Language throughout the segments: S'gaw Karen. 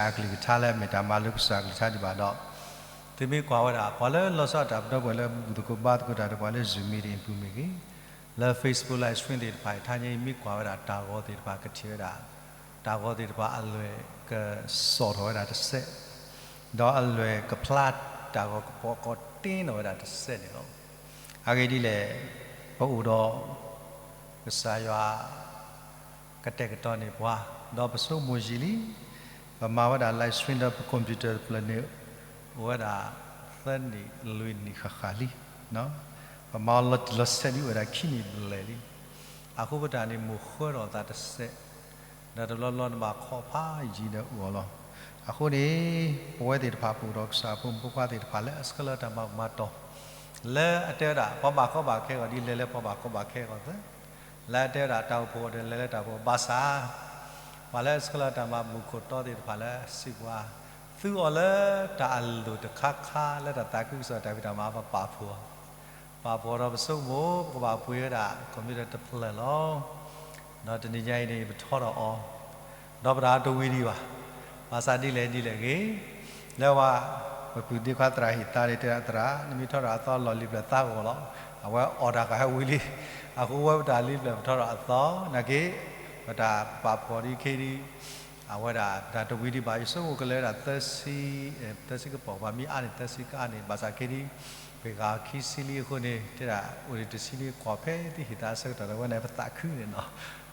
ကစၢ်အကလုၢ်ကထါလၢအမ့ၢ်တၢ်မၤလိကစၢ်အကလုၢ်ကထါဒံးဘၣ်ဒီး, သုမ့ၢ်ကွၢ်ဝဲဒၣ် ပှၤလၢလီၤဆီဒၣ်တၢ်ပဒီပုၢ်ဝဲၢ်လၢဘူၣ်သကိးဘါသကိးတၢ်ဒီးပှၤလၢ Zoom meeting အပူၤမ့ၢ်ဂ့ၤ, လၢ Facebook live stream သ့ၣ်တဖၣ်အံၤ တဟါညါအံၤမ့ၢ်ကွၢ်ဝဲဒၣ်တၢ်ဂီၤသ့ၣ်တဖၣ် ကထံၣ်ဝဲဒၣ် တၢ်ဂီၤသ့ၣ်တဖၣ်အလွဲၢ်ကစီၣ်ထီၣ်ဝဲဒၣ်တစဲး, ဒီးအလွဲၢ်ကဖျါတၢ်ဂီၤကပိာ်ကီတ့ထီၣ်ဝဲဒၣ်တစဲးန့ၣ်လီၤ. အဂ့ၢ်ဒ်လဲၣ်, ပအိၣ်ဒီး ကစၢ်ယွၤ ကတဲာ်ကတီၤန့ၢ်ပှၤ, ဒီးပဆိကမိၣ်ယံာ်လံ, ပမၤဝဲဒၣ် live stream ဒီးပ computer တဖျၢၣ်န့ၣ် အိၣ်ဝဲဒၣ် သၢနံၣ်လွံၢ်နံၣ်ဃၣ်ဃၣ်လံ. ပမၤအီၤလီၤတံၢ်လီၤဆဲးဒ်အိၣ်ဝဲဒၣ်ခံနံၣ်ဘျဲၣ်လံ. အဃိပတၢ်န့ၣ်မိၣ်ဃၢထီၣ်အသးတစဲး, ဒီးတဘျီဘျီနဘၣ်ခိးဖးယံၤဒီးအိၣ်အီၤလီၤ. အဃိန့ၣ် ပဝဲသ့ၣ်တဖၣ်ပအိၣ်ဒီးကစၢ်ဖိမုၣ်ဖိခွါသ့ၣ်တဖၣ်လၢအဆှၢလၢတၢ်မၤကမၣ်တီၢ်, လၢအတဲဝဲဒၣ် ပှၤဘၣ်ကီဘၣ်ခဲအဂီၢ်ဒ်လဲၣ်လၢပှၤဘၣ်ကီဘၣ်ခဲအဂီၢ်သၢ, လၢအတဲဝဲဒၣ်တၢ်အိၣ်ဖှိၣ်အီၤဒ်လဲၣ်လၢတၢ်အိၣ်ဖှိၣ်ဘၣ်ဆၣ်, ပှၤလၢအဆှၢလၢတၢ်မၤဘူၣ်ခိၣ်တီသ့ၣ်တဖၣ်လၢစံးပှၤ, သုအီၤလၢတၢ်အလိၣ်တခါခါလၢတၢ်သးခုကစီၣ်တၢ်ဖံးတၢ်မၤ ပပာ်ဖှိၣ်အီၤ ပာ်ဖှိၣ်ဒီးပဆိကမိၣ် ပကဘၣ်ပှ့ၤဝဲဒၣ် computer တဖျၢၣ်လီၤ. ဒီးတနံၤညါအံၤန့ၣ် ပထီထီၣ်အီၤ, ဒီးပတၢ်တဝံၤဒံးဘၣ်. ဘၣ်ဆၣ်ဒ်လဲၣ်ဒ်လဲၣ်ဂ့ၤ, လၢဝဲ ပပုၢ်ဒ့ခွါသရၣ်ဟ့ၣ်သါန့ၣ် တဲဒၣ်သရၣ် နမ့ၢ်ထီထီၣ်အသီလီၢ်လံၤဖျၢၣ်သါဂီၢ်လီၤ. အဝဲအီၣ်တၢ်ဃာ်ဟဲဝံၤလံ. အဃိဝဲပတၢ်လံၤဖျၢၣ်ပထီထီၣ်အသီ နာ်က့ ပတၢ်ပာ်ဖှိၣ်ဒ်ခဲဒ် အဝဲဒၣ်တၢ်တဝံၤဒံးဘၣ် ယဆိကမိၣ်ကလဲၤဝဲဒၣ်သၢဆံ, သၢဆံကပီၤ ပှၤမ့ၢ်အါန့ၣ် သၢဆံကအါန့ၣ် ဘၣ်ဆၣ်ခဲဒ် ပဂၤခံဆံလံအဃိန့ၣ် တဲဒၣ်အိၣ်ဒံးတဆံလံ ကွၢ်ဖဲသုဟ့ၣ်သါအဆၢကတီၢ်ဒီး ဝဲန့ၣ်ပသးခုန့ၣ်နီ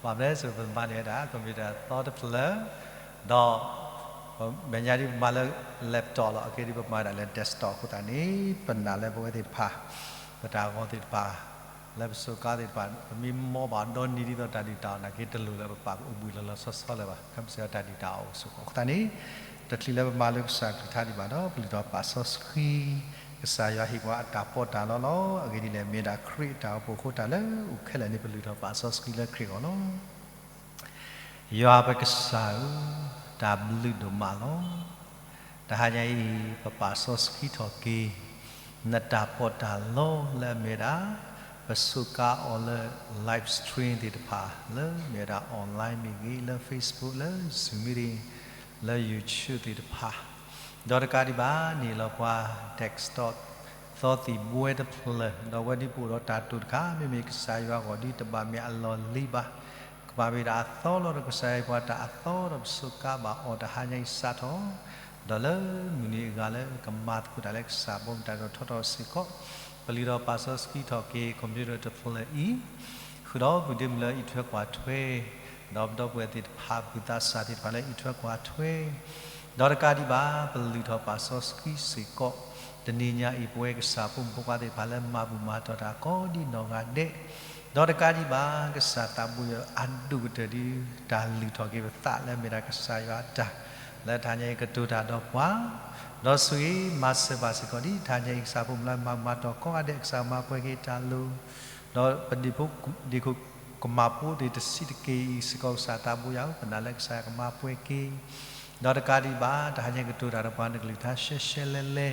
ၤ. ဘၣ်မနုၤလဲၣ် ပမၤန့ၢ်ဝဲဒၣ် computer သီတဖျၢၣ်, ဒီး မဲာ်ညါဒ်ပမၤလၢ laptop လီၤ အခဲဒ်ပမၤဝဲဒၣ်လၢ desktop အဃိသတးန့ၣ် ပနာ်လၢပဝဲသ့ၣ်တဖၣ် ပတၢ်ဂီၤသ့ၣ်တဖၣ် လၢပစူးကါသ့ၣ်တဖၣ် ပမ့ၢ်မီဘၣ်ဒီနံၤဒ်သိးတၢ်ဒုၣ်တၢ်အီၣ်နာ်က့ တလိၣ်လၢပပာ်အိၣ်ဘှံးလီၤလီၤဆီဆီလၢၤဘၣ်. ခီပစံးအတၢ်ဒုၣ်တၢ်အီၣ်အိၣ်စ့ၢ်ကီးအဃိသတးန့ၣ် တချုးလၢပမၤလိကစၢ်အကလုၢ်ကထါဒံးဘၣ်ဒီး ပလုၢ်ထီၣ်ပာ်စီဆှံ ကစၢ်ယွၤဟ့ၣ်ပှၤအတၢ်ပီးတၢ်လီလီၤ. အဂ့ၢ်ဒ်လဲၣ် မ့ၢ်ဝဲဒၣ်ခရံာ်အတၢ်အိၣ်ဖှိၣ်အဃိ တၢ်လၢအိၣ်ခဲလၢာ်န့ၣ် ပလုၢ်ထီၣ်ပာ်စီဆှံလၢခရံာ်အဂီၢ်လီၤ. ယွၤပကစၢ်ဧၢ, တၢ်ဘျုးဒိၣ်မးလီၤ. တဟါညါအံၤ ပပာ်စီဆှံထီၣ်က့ၤ နတၢ်ပီးတၢ်လီလၢအမ့ၢ်ဝဲဒၣ် ပစူးကါအီၤလၢ live stream သ့ၣ်တဖၣ် လၢမ့ၢ်ဝဲဒၣ် online မ့ၢ်ဂ့ၤ, လၢ Facebook, လၢ Zoom meeting, လၢ YouTube သ့ၣ်တဖၣ်, ဒီးတကးဒံးဘၣ် န့ၢ်လီၤပှၤ desktop သီသံၣ်ဘှဲတဖျၢၣ်, ဒီးဝဲဒ်ပအိၣ်ဒီးတၢ်တိာ်တခါ မ့မ့ၢ်ကစၢ်ယွၤအဂီၢ်ဒ်တဘၣ်မ့ၢ်အလီၢ်လံၤဘၣ်, ကဘၣ်မ့ၢ်ဒၣ်အသီလီၤဒီး ကစၢ်ယွၤဟ့ၣ်ပှၤတၢ်အသီဒီးပစူးကါဘၣ်အီၤတဟါညါအံၤစးထီၣ်, ဒီးလၢမုၢ်နံၤအဂၤလၢကမၤသကိးတၢ်ဒီးထီထီၣ်စ့ၢ်ကီး, ပလုၢ်ထီၣ်ပာ်စီဆှံထီၣ်က့ၤ computer တဖျၢၣ်အံၤ, ဃုာ်ဒီးပုၢ်ဒ့မုၣ်လၢအံးထွဲကွၢ်ထွဲ, ဒီးပဒီပုၢ်ဝဲၢ်သ့ၣ်တဖၣ် ပုၢ်သးစၢ်သ့ၣ်တဖၣ်လၢအံးထွဲကွၢ်ထွဲ, ဒီးတကးဒံးဘၣ် ပလုၢ်ထီၣ်ပာ်စီဆှံစ့ၢ်ကီး, တနံၤညါအံၤ ပဝဲကစၢ်ဖိမုၣ်ဖိခွါသ့ၣ်တဖၣ်လၢမၤဘူၣ်မၤတီၢ်တၢ်ကိးဒ်နီၢ်ဂၤဒဲး, ဒီးတကးဒံးဘၣ် ကစၢ်သးဘိယွၤအဒိၣ်ကတၢၢ်ဒ်တၢ်လုၢ်ထီၣ်က့ၤပသးလၢအမ့ၢ်ဒၣ်ကစၢ်ယွၤအတၢ်, လၢတဟါညါအံၤကတိၤတၢ်ဒီးပှၤ, ဒီးဆိၣ်ဂ့ၤမၤစၢၤဘၣ်စ့ၢ်ကီးဒ်တဟါညါအံၤ ကစၢ်ဖိမုၣ်လၢမၤဘူၣ်မၤတီၢ်ကိးဂၤဒဲး ကစၢ်မၤပှဲၤက့ၤတၢ်လိၤ ဒီးပဒ့ၣ်ဖိဒ့ၣ်ခိၣ်ကမၤဖိသ့ၣ်တဆံးတက့ၢ်အံၤစ့ၢ်ကီး ကစၢ်သးဘိယွၤဧၢ, ပနာ်လၢကစၢ်ယွၤကမၤပှဲၤက့ၤ, ဒီးတကးဒံးဘၣ် တဟါညါကတိၤတၢ်ဒီးပှၤ နကလုၢ်ကထါရှဲရှဲလဲလဲ,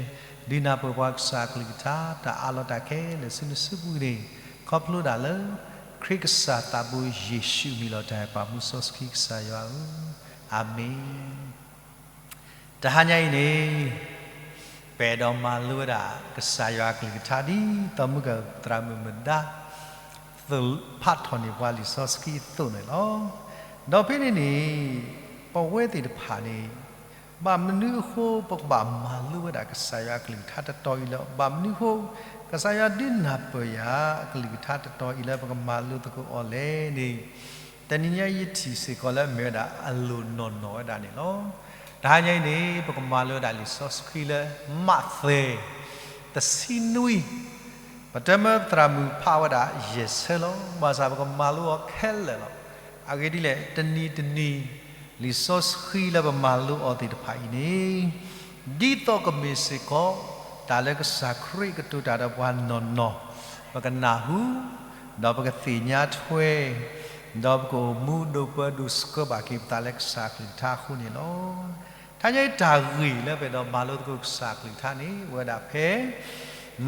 ဒုးနၢ်ပၢၢ်ပှၤကစၢ်အကလုၢ်ကထါ တၢ်အးလီၤတၢ်ခဲလၢာ်ဆူနစုပူၤန့ၣ်, ခီဖျိဒၣ်လၢ ခရံာ်ကစၢ်သးဘိယ့ၣ်ၡူးအမံၤလီၤ. တၢ်အဲၣ်ပာ်မူစီဆှံကစၢ်ယွၤဧၢ, အၤမ့ၣ်. တဟါညါအံၤန့ၣ် ပအဲၣ်ဒိးမၤလိဝဲဒၣ် ကစၢ်ယွၤအကလုၢ်ကထါဒ်သိးမုၢ်ဂၢၢ်သရၣ်မုၣ်မဒါ သိၣ်ဖးထီၣ်န့ၢ်ပှၤလံာ်စီဆှံအသိးန့ၣ်လီၤ. ဒီးဖဲန့ၣ်န့ၣ် ပဝဲသ့ၣ်တဖၣ်န့ၣ် ဘၣ်မနုၤအဃိ ပကဘၣ်မၤလိဝဲဒၣ်ကစၢ်ယွၤအကလုၢ်ကထါတတီၤအံၤလၢ ဘၣ်မနုၤအဃိ ကစၢ်ယွၤဒုးနၢ်ပၢၢ်ယၤ အကလုၢ်ကထါတတီၤအံၤလၢပကမၤလိသကိးအီၤလဲၣ်န့ၣ် တနံၤညါယထံၣ်စ့ၢ်ကီးလၢအမ့ၢ်ဝဲဒၣ်အလိၣ်နီၢ်နီၢ်ဝဲဒၣ်န့ၣ်လီၤ. တဟါညါအံၤန့ၣ် ပကမၤလိဝဲဒၣ်လံာ်စီဆှံလၢ မးသဲ တဆံနွံ, ပတဲမၢသရၣ်မုၣ်ဖးဝဲဒၣ်ယဲၢ်ဆၢလီၤ. ဘၣ်ဆၣ်ပကမၤလိအီၤခဲလၢာ်လီၤ. အဂ့ၢ်ဒ်လဲၣ် တနံၤတနံၤ လံာ်စီဆှံလၢပမၤလိအီၤသ့ၣ်တဖၣ်အံၤန့ၣ် ဒ်သိးကမ့ၢ်စ့ၢ်ကီး တၢ်လၢကစၢ်ခရံာ်ကတိၤတၢ်ဒီးပှၤနီၢ်နီၢ် ပကနၢ်ဟူ ဒီးပကသ့ၣ်ညါထွဲ ဒီးပကအိၣ်မူဒိးပၢဒိးဆှၢဘၣ်က့ၤပသးလၢကစၢ်ကလုၢ်ကထါအဃိန့ၣ်လီၤ. တဟါညါအံၤတၢ်ဂ့ၢ်လၢပအဲၣ်ဒိးမၤလိသကိးကစၢ်ကလုၢ်ကထါန့ၣ် အိၣ်ဝဲဒၣ်ဖဲ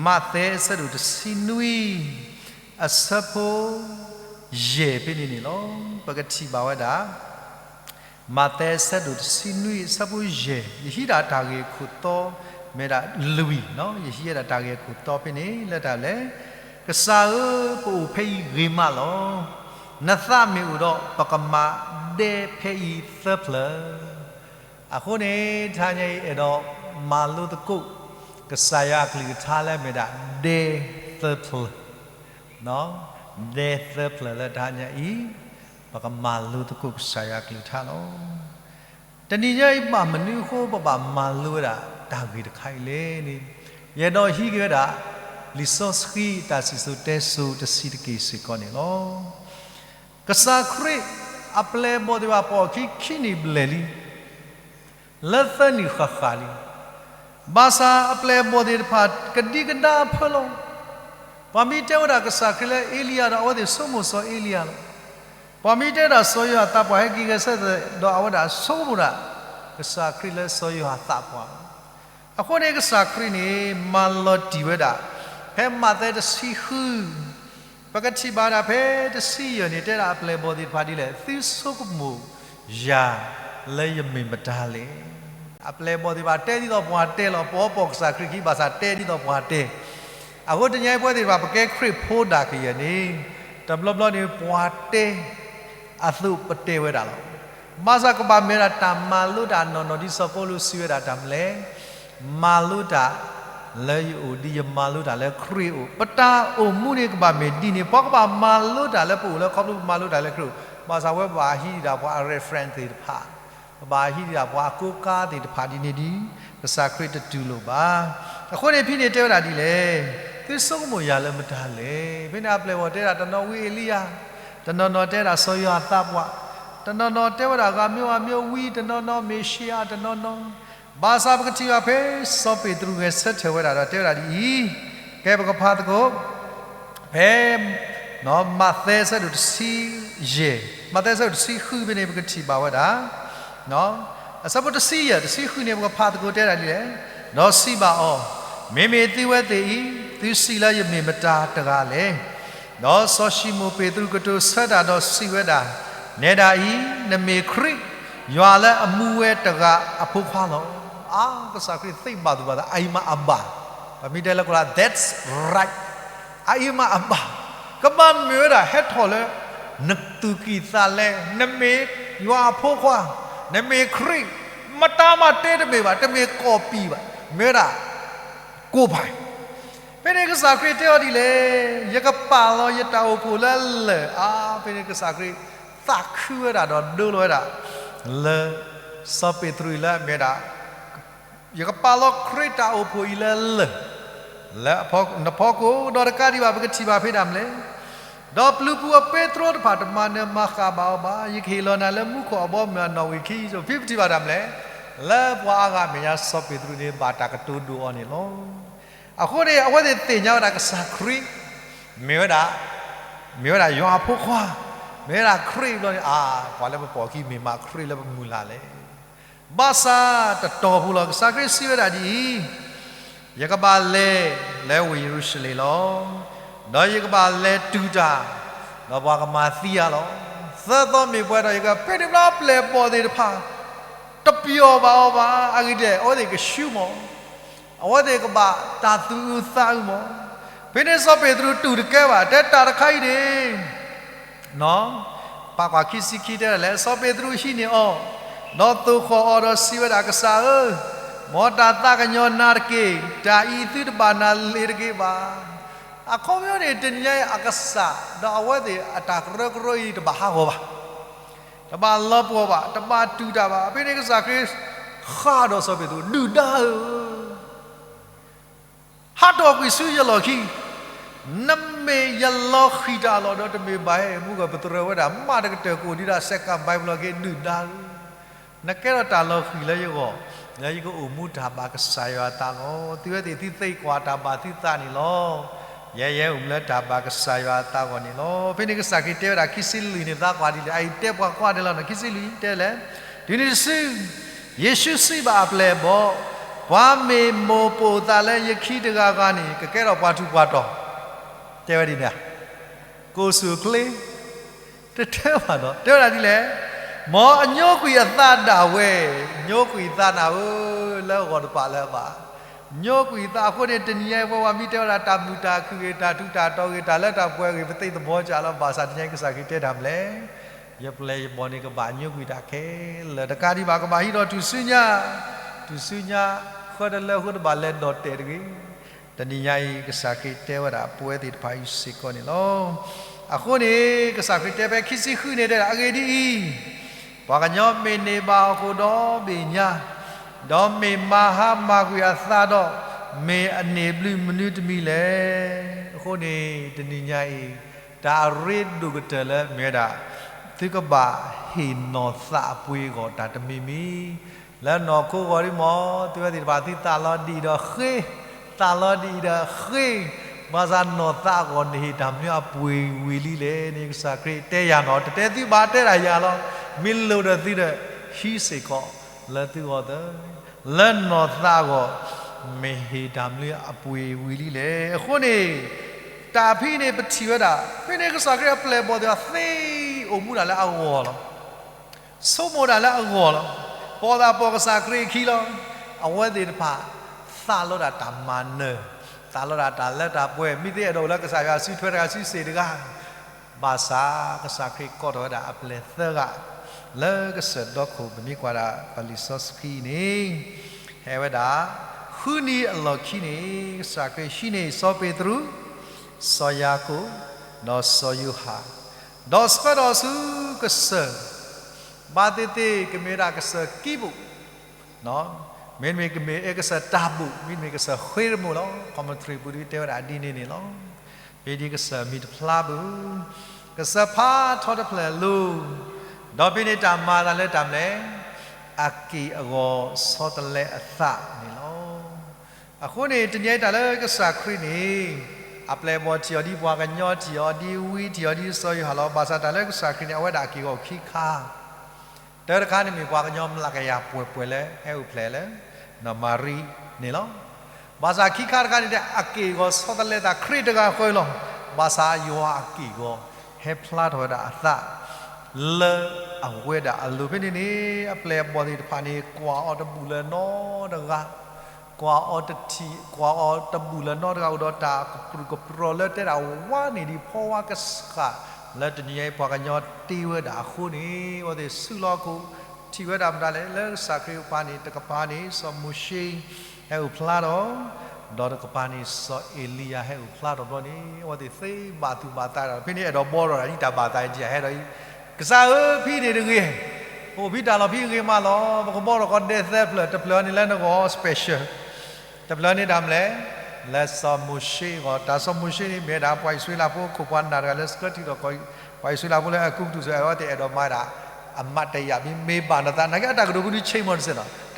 မးသဲအဆၢဒိၣ်တဆံနွံ အဆၢဖိ ယဲၢ်ဖဲန့ၣ်န့ၣ်လီၤ. ပကထံၣ်ဘၣ်ဝဲဒၣ် မးသဲဆၢဒိၣ်တဆံနွံအဆၢဖိယဲၢ်, ယဟံးဒၣ်တၢ်ဂ့ၢ်ခိၣ်တီ မ့ၢ်ဒၣ်လွံၢ်, ယဟံးဒၣ်တၢ်ဂ့ၢ်ခိၣ်တီဖဲန့ၣ် လၢတၢ်လဲၣ်, ကစၢ်ဧၢ, ပအိၣ်ဖဲအံၤဂ့ၤမးလီၤ. နသးမ့ၢ်အိၣ်ဒီး ပကမၤဒဲဖဲအံၤသၢဖျၢၣ်. အဃိန့ၣ် တဟါညါအံၤ အဲၣ်ဒိးမၤလိသကိး ကစၢ်ယွၤအကလုၢ်ကထါလၢအမ့ၢ်ဒၣ် ဒဲသၢဖျၢၣ် ဒဲသၢဖျၢၣ်လၢတဟါညါအံၤ ပကမၤလိသကိးကစၢ်ယွၤအကလုၢ်ကထါလီၤ. တနံၤညါအံၤ ဘၣ်မနုၤအဃိ ပဘၣ်မၤလိဝဲဒၣ်တၢ်ဂ့ၢ်တခါအံၤလဲၣ်န့ၣ်, ယအဲၣ်ဒိးဟံးက့ၤဝဲဒၣ် လံာ်စီဆှံ တၢ်စံၣ်စိၤတဲစိၤတဆံးတက့ၢ်စ့ၢ်ကီးန့ၣ်လီၤ. ကစၢ်ခရံာ်အပျဲၢ်အဘီၣ်သ့ၣ်တဖၣ် ပှၤအီၣ်ခံခံနံၣ်ဘျဲၣ်လံ လၢသၢနံၣ်ဃၣ်ဃၣ်လံ. ဘၣ်ဆၣ်အပျဲၢ်အဘီၣ်သ့ၣ်တဖၣ် ကဒံကဒါအဖၢလီၤ. ပှၤမ့ၢ်တဲဝဲဒၣ်ကစၢ်ခရံာ်လၢအ့လံယၤဒီး အဝဲသ့ၣ်ဆိကမိၣ်စီၤအ့လံယၤလီၤ. ပှၤမ့ၢ်တဲဒၣ်စီၤယိၤဟၣ်သးပှၢ်ဟဲက့ၤဂဲၤဆၢထၢၣ်ဒီး အဝဲဒၣ်ဆိကမိၣ်ဒၣ် ကစၢ်ခရံာ်လၢစီၤယိၤဟၣ်သးပှၢ်လီၤ. အဃိန့ၣ် ကစၢ်ခရံာ်န့ၣ် မၤလီၤတံၢ်ဝဲဒၣ် ဖဲမးသဲတဆံဃု ပကထံၣ်ဘၣ်ဒၣ်ဖဲတဆံယဲၢ်န့ၣ် တဲဒၣ်အပျဲၢ်အဘီၣ်သ့ၣ်တဖၣ်ဒ်လဲၣ်, သုဆိကမိၣ်ယၤလၢယမ့ၢ်မတၤလဲၣ်. အပျဲၢ်အဘီၣ်သ့ၣ်တဖၣ်တဲဒ်သိးပှၤတဲလီၤ, ပအီပီၢ်ကစၢ်ခရံာ်ခံ ဘၣ်ဆၣ်တဲဒ်သိးပှၤတဲ. အဃိတနံၤအံၤပဝဲသ့ၣ်တဖၣ် ပကဲခရံာ်ဖိဒၣ်ကယဲၢ်န့ၣ် တဘျီဘျီန့ၣ် ပှၤတဲအသိးပတဲဝဲဒၣ်လီၤ. ဘၣ်ဆၣ်ကဘၣ်မ့ၢ်ဝဲဒၣ်တၢ်မၤလိတၢ်နီၢ်နီၢ်ဒ်စီၤပီလူးစံးဝဲဒၣ်တၢ်မနုၤလဲၣ်, မၤလိတၢ်လၢယအိၣ် ဒ်ယမၤလိတၢ်လၢခရံာ်အအိၣ်. ပတၢ်အိၣ်မူန့ၣ်ကဘၣ်မ့ၢ်ဒ်န့ၣ်, ပှၤကဘၣ်မၤလိတၢ်လၢပအိၣ်လၢခီဖျိပမၤလိတၢ်လၢခရံာ်အအိၣ်. ဘၣ်ဆၣ်ဝဲပဘၣ်ဟံးဒၣ်ပှၤအ reference သ့ၣ်တဖၣ်, ပဘၣ်ဟံးဒၣ်ပှၤအကိးကါသ့ၣ်တဖၣ်ဒ်န့ၣ်ဒီး ကစၢ်ခရံာ်တတူၢ်လိာ်ဘၣ်. အဃိန့ၣ်ဖဲန့ၣ်တဲဝဲဒၣ်ဒ်လဲၣ်, သုဆိကမိၣ်ယၤလၢမတၤလဲၣ်. ဖဲန့ၣ်အပျဲၢ်အဘီၣ်တဲဒၣ်တနီၤဝံအ့လံယၤ, တနီၤနီၤတဲဒၣ်စီၤယိၤဟၣ်သးပှၢ်, တနီၤနီၤတဲဝဲဒၣ်ဂၤမံၤဂၤမံၤဝံ, တနီၤနီၤမ့ၣ်ၡံအၤ, တနီၤနီၤ ဘၣ်ဆၣ်ပကထံၣ်ဘၣ်ဖဲစီၤပ့းတရူးဂဲၤဆၢထၢၣ်ဝဲဒၣ်ဒီးတဲဝဲဒၣ်ဒ်အံၤ, ကဲပကဖးသကိး ဖဲ မးသဲဆၢဒိၣ်တဆံယဲၢ်, မးသဲဆၢဒိၣ်တဆံဃုဖဲန့ၣ် ပကထံၣ်ဘၣ်ဝဲဒၣ် အဆၢဖိတဆံယဲၢ် တဆံဃုန့ၣ် ပကဖးသကိးတဲဒၣ်ဒ်လဲၣ်, ဒီးစံးဘၣ်အီၤ, မ့မ့ၢ်သုဝဲသ့ၣ်အံၤ သုစံးလၢယမ့ၢ်မတၤတဂၤလဲၣ်. ဒီးစီၤၡံမိၣ်ပ့းတရူးကတိၤဆၢတၢ်ဒီးစံးဝဲဒၣ်, နဲဒၣ်အံၤ နမ့ၢ်ခရံာ် ယွၤလၢအမူဝဲတဂၤအဖိခွါလီၤ. အါ ကစၢ်ခရံာ်သ့ဘၣ်သူၣ်ဘၣ်သး အအံၤမးအဘၣ်, ပမ့ၢ်တဲလၢကီးလၢ that's right, အအံၤမးအဘၣ်, ကဘၣ်မ့ၢ်ဝဲဒၣ်ဟဲထီၣ်လၢ နသူၣ်ကံၢ်သးလဲ, နမ့ၢ်ယွၤအဖိခွါ, နမ့ၢ်ခရံာ်, မတၤမးတဲတမ့ၢ်ဘၣ်, တမ့ၢ်ကီၢ်ပံၤဘၣ်, မ့ၢ်ဝဲဒၣ် ကိၢ်ပၤ, ဖဲန့ၣ်ကစၢ်ခရံာ်တဲအီၤဒ်လဲၣ်, ယကပာ်လီၤယတၢ်အိၣ်ဖှိၣ်လၢလၢၢ်, အါ ဖဲန့ၣ်ကစၢ်ခရံာ်သးခုဝဲဒၣ်ဒီးဒိလီၤဝဲဒၣ် လၢ စီၤပ့းတရူးအံၤလၢအမ့ၢ်ဒၣ် ယကပာ်လီၤခရံာ်တၢ်အိၣ်ဖှိၣ်အံၤလၢလၢၢ် လၢနဖီခိၣ်, ဒီးတကးဒံးဘၣ် ပကထံၣ်ဘၣ်ဖဲဒၣ်မနုၤလဲၣ်, ဒီးပျုၤပူၤအပ့းတရူးတဖၣ်တမၤနၢၤမၤဃၣ်ဘၣ်အီၤဘၣ်, ယကဟ့ၣ်လီၤနၤလၢမူခိၣ်အဘီအမုၢ်အနီၣ်ဝံာ်ခံ, ဖဲပထံၣ်ဘၣ်ဒၣ်မနုၤလဲၣ်, လၢပှၤအါဂၤအမဲာ်ညါ စီၤပ့းတရူးန့ၣ် ဘၣ်တၢ်ကတိၤဒိၣ်အီၤန့ၣ်လီၤ. အဃိန့ၣ် အဝဲသ့ၣ်သ့ၣ်ညါဝဲဒၣ်ကစၢ်ခရံာ် မ့ၢ်ဝဲဒၣ် မ့ၢ်ဝဲဒၣ်ယွၤအဖိခွါ, မ့ၢ်ဝဲဒၣ်ခရံာ်ဘျီန့ၣ်, အါ ပှၤလၢပပိာ်အခံ မ့ၢ်မးခရံာ်လၢပမုၢ်လၢ်လဲၣ်. ဘၣ်ဆၣ်တတီၤဖိလီၤ ကစၢ်ခရံာ်စံးဝဲဒၣ်ဒ်အံၤ, ယကဘၣ်လဲၤလၢဝ့ၢ်ယရူၤၡလ့ၣ်လီၤ. ဒီးယကဘၣ်လဲၤတူၢ်တၢ်, ဒီးပှၤကမၤသံယၤလီၤ. သၢသီမ့ၢ်ပှဲၤဒီး ယကဖဲန့ၣ်ဘျီအပျဲၢ်အဘီၣ်သ့ၣ်တဖၣ် တပျီၢ်ဘၣ်အီၤဘၣ်. အဂ့ၢ်ဒ်လဲၣ်, အဝဲသ့ၣ်ကဆူမီၤ, အဝဲသ့ၣ်ကဘၣ်တၢ်သူၣ်အုးသးအုးမီၤ. ဖဲန့ၣ်စီၤပ့းတရူးတူၢ်တကဲဘၣ်, တဲတၢ်တခါအံၤန့ၣ် ပာ်ကွၢ်ခံဆံခံတဲဒ်လဲၣ်, စီၤပ့းတရူးဟံးန့ၢ်အီၤ, ဒီးသိၣ်ဃီၣ်အီၤဒီးစံးဝဲဒၣ်, ကစၢ်ဧၢ, မ်တၢ်သးကညီၤနၤတက့ၢ်. တၢ်အံၤသုတဘၣ်နၤလ့ၤတဂ့ၤဘၣ်. အခီပညီန့ၣ် တနံၤညါအံၤအကစၢ် ဒီးအဝဲသ့ၣ်အတၢ်ကရၢကရိအံၤတဘၣ်ဟးဂီၤဘၣ်, တဘၣ်လီၤပှီၢ်ဘၣ်, တဘၣ်တူၢ်တၢ်ဘၣ်. ဖဲန့ၣ်ကစၢ်ခရံာ်ဃးဒီးစီၤပ့းတရူး, ဒုၣ်ဒါဧၢ ဟးထီၣ်ကွံာ်ဆူယလီၢ်ခံ, နမ့ၢ်ယလီၤဃံၤတၢ်လီၤဒီး တမ့ၢ်ဘၣ်ဟဲမူကပတြၢၤဝဲဒၣ် မးတကတၢၢ်ကအိၣ်ဒံးဒၣ်စဲးကးဘါဘံလီၢ်က့ၤ ဒုၣ်ဒါဧၢ, နကဲထီၣ်တၢ်လီၤဃံၤလၢယဂီၢ်, လၢယကအိၣ်မူတၢ်ဘၣ်ကစၢ်ယွၤအသးလီၤ. သုဝဲသ့ၣ်သုသ့ကွၢ်တၢ်ဘၣ်သုသးန့ၣ်လီၤ. ယဲယဲအိၣ်မူလၢတၢ်ဘၣ်ကစၢ်ယွၤအသးအဂီၢ်န့ၣ်လီၤ. ဖဲန့ၣ်ကစၢ်ခရံာ်တဲဝဲဒၣ်ခံဆံလွံၢ်န့ၣ် သးကွၢ်ဒ်လဲၣ်, အအံၤတဲပှၤကွၢ်ဒ်လဲၣ်, ခံဆံလွံၢ်တဲလဲၣ်, တုၤနုၤတစု ယ့ၣ်ၡူးစံးဘၣ်အပျဲၢ်အဘီၣ်, ပှၤမ့ၢ်မိၢ်ပိာ်သးလၢယခံတဂၤဂၤန့ၣ် ကကဲထီၣ်ပှၤထူးပှၤတီၤ, တဲဝဲဒ်န့ၣ်ဧါ, ကိးဆူၣ်အိၣ်ချ့, တတဲဘၣ်ဒီး တဲဝဲဒၣ်ဒ်လဲၣ်, မ်အညိကွံာ်အသးဒၣ်ဝဲ, ညိကွံာ်သးနၤဧၢ, လၢဂီၤတပာ်လၢၤဘၣ်, ညိကွံာ်သးအဃိန့ၣ် တနံၤညါအံၤ ပဝဲပှၤမ့ၢ်တဲဝဲဒၣ်တၢ်မုာ်တၢ်ခုၣ်ဂ့ၤ တၢ်ထူးတၢ်တီၤဂ့ၤ တၢ်လၢတၢ်ပှဲၤဂ့ၤ ပသ့ၣ်သဘီကးလီၤ. ဘၣ်ဆၣ်တနံၤညါအံၤ ကစၢ်ခရံာ်တဲတၢ်မနုၤလဲၣ်, ယပျဲၢ်ယဘီၣ်န့ၣ် ကဘၣ်ညိကွံာ်တၢ်ခဲလၢာ်, တကးဒံးဘၣ် ကဘၣ်ဟံးထီၣ်ထူၣ်စုညါ, ထူၣ်စုညါ, ဃၢတလၢအဃိ တဘၣ်လဲၤဒီၣ်တဲာ်တဂ့ၤ. တနံၤညါအံၤ ကစၢ်ခရံာ်တဲဝဲဒၣ်ပဝဲသ့ၣ်တဖၣ်အံၤစ့ၢ်ကီးန့ၣ်လီၤ. အဃိန့ၣ် ကစၢ်ခရံာ်တဲဖဲခံဆံဃုန့ၣ် တဲဒၣ်အဂ့ၢ်ဒ်အံၤ, ပှၤကညီမ့ၢ်န့ၢ်ဘၣ်ဟီၣ်ခိၣ်ဒီဘ့ၣ်ညါ, ဒီးမ့ၢ်မၤဟါမၢ်ကွံာ်အသးဒီး, မ့ၢ်အန့ၢ်ဘျုးမနုၤတမံၤလဲၣ်. အဃိန့ၣ် တနံၤညါအံၤ တၢ်အရ့ဒိၣ်ကတၢၢ်လၢမ့ၢ်ဝဲဒၣ် သုကဘၣ်ဟ့ၣ်နီၤသးအပှ့ၤအဂီၢ်တၢ်တမံၤမံၤ, လၢနီၢ်ခိအဂီၢ်ဒ်မ့ၢ် သုဝဲသ့ၣ်တဖၣ်သုသးလီၤဒ်အံၤဒီးဃ့, သးလီၤဒ်အံၤဒီးဃ့, ဘၣ်ဆၣ်နီၢ်သးအဂီၢ်နဟ့ၣ်တၢ်မနုၤအပှ့ၤဝံၤလံလဲၣ်န့ၣ် ကစၢ်ခရံာ်တဲယၤနီၤ, တတဲသုဘၣ်တဲဒၣ်ယၤလီၤ. မ့ၢ်လိၣ်ဒီးသုဒီး ဟံးစ့ၢ်ကီးလၢသုဂီၢ်သၢ, လၢနီၢ်သးအဂီၢ် မ့ၢ်ဟ့ၣ်တၢ်မနုၤအပှ့ၤဝံၤလံလဲၣ်. အဃိန့ၣ် တၢ်ဖဲန့ၣ် ပထံၣ်ဝဲဒၣ် ဖဲန့ၣ်ကစၢ်ခရံာ်အပျဲၢ်အဘီၣ်သ့ၣ်တဖၣ်သ့အိၣ်မူဒၣ်လၢအဂီၢ်လီၤ. ဆိကမိၣ်ဒၣ်လၢအဂီၢ်လီၤ. ပိာ်သးပိာ်ကစၢ်ခရံာ်အခံလီၤ. အဝဲသ့ၣ်တဖၣ် သးလီဒၣ်တၢ်မၤနၢၤ, သးလီဒၣ်တၢ်လၢတၢ်ပှဲၤ, မ့ၢ်သ့အဲၣ်ဒိးအိၣ်လၢကစၢ်ယွၤစုထွဲတဂၤစုစ့ၣ်တဂၤ, ဘၣ်ဆၣ်ကစၢ်ခရံာ်ကိးထီၣ်ဝဲဒၣ်အပျဲၢ်သၢဂၤ လၢကစၢၢ်ဒီခိၣ် ပမ့ၢ်ကွၢ်ဒၣ်ပလံာ်စီဆှံန့ၣ် ဟဲဝဲဒၣ် ဃုနံၤအလီၢ်ခံန့ၣ် ကစၢ်ခရံာ်ဟံးန့ၢ်စီၤပ့းတရူး, စီၤယၤကိာ်, ဒီးစီၤယိၤဟၣ်, ဒီးဆှၢထီၣ်ဆူကစၢၢ် ဘၣ်သ့ၣ်သ့ၣ် ကမ့ၢ်ဝဲဒၣ်ကစၢၢ်ကံးပူၤ, မ့တမ့ၢ်ကမ့ၢ်အဲကစၢၢ်တၢ်ဘိၣ်, မ့တမ့ၢ်ကစၢၢ်ဃ့ရမိၣ်လီၤ. commentary ပူၤဒုးတဲဝဲဒၣ်ဒ်န့ၣ်န့ၣ်လီၤ. ဖဲဒ်ကစၢၢ်မံၤတဖျါပူၤ, ကစၢၢ်ဖးထီတဖျၢၣ်အလိၤ, ဒီးဖဲန့ၣ်တၢ်မၤအသးလၢတၢ်မနုၤလဲၣ်, အက့ၢ်အဂီၤဆီတလဲအသးန့ၣ်လီၤ. အဃိန့ၣ် တနံၤအံၤတၢ်လၢကစၢ်ခရံာ်န့ၣ် အပျဲၢ်အဘီၣ်ထံၣ်အီၤဒ်ပှၤကညီ, ထံၣ်အီၤဒ်ဝံ, ထံၣ်အီၤဒ်စီၤယိၤဟၣ်လီၤ. ဘၣ်ဆၣ်တၢ်လၢကစၢ်ခရံာ်န့ၣ် အဝဲဒၣ်အက့ၢ်အဂီၤခံခါ တၢတခါန့ၣ်မ့ၢ်ပှၤကညီမျးကယၤပှဲၤပှဲၤလၢဟဲအိၣ်ဖျဲၣ်လၢ နီၢ်မၤရံန့ၣ်လီၤ. ဘၣ်ဆၣ်ခံခါတခါန့ၣ် အက့ၢ်အဂီၤဆီတလဲသးခရံာ်တဂၤဃီလီၤ. ဘၣ်ဆၣ်ယွၤအက့ၢ်အဂီၤ ဟဲဖျါထီၣ်ဝဲဒၣ်အသး လၢအဝဲဒၣ်အလိၤ. ဖဲန့ၣ်န့ၣ် အပျဲၢ်အဘီၣ်သ့ၣ်တဖၣ်န့ၣ် ကွၢ်အီၤတဘူၣ်လၢၤနီတဂၤ ကွၢ်အီၤတထံၣ်, ကွၢ်အီၤတဘူၣ်လၢၤနီတဂၤ အိၣ်ဒီးတၢ်ကပြုၢ်ကပြီၤလၢတဲဒၣ်ဝါန့ၣ်ဒ်ဖီဝါကဆှၣ် လၢတနံၤအံၤပှၤကညီတ့ဝဲဒၣ်အဃိန့ၣ် အဝဲသ့ၣ်စုလီၤခိၣ် ထံၣ်ဝဲဒၣ်မတၤလဲၣ် လၢကစၢ်ခရံာ်အပူၤန့ၣ် တကပၤန့ၣ် စီၤမိၤၡ့ ဟဲအိၣ်ဖျါထီၣ်, ဒီးတကပၤန့ၣ် စီၤအ့လံယၤဟဲအိၣ်ဖျါထီၣ်ဘျီန့ၣ် အဝဲသ့ၣ်သ့ဘၣ်သူၣ်ဘၣ်သးဒီး ဖဲန့ၣ်အဲၣ်ဒိးဘှီထီၣ်ဒ်တၢ်ဘၣ်သးအံၤ တယၤဟဲဒီးအံၤ ကစၢ်ဧၢ ဖဲန့ၣ်တဂ့ၤ, ပအိၣ်ဖဲတၢ်လီၢ်ဖဲအဂ့ၤမးလီၤ. ပကဘှီထီၣ်ကီးဒဲသၢဖျၢၣ်, တဖျၢၣ်န့ၣ်လၢနဂီၢ် special, တဖျၢၣ်န့ၣ်တၢ်မနုၤလဲၣ်, လၢစီၤမိၤၡ့အဂီၢ်. တၢ်စီၤမိၤၡ့န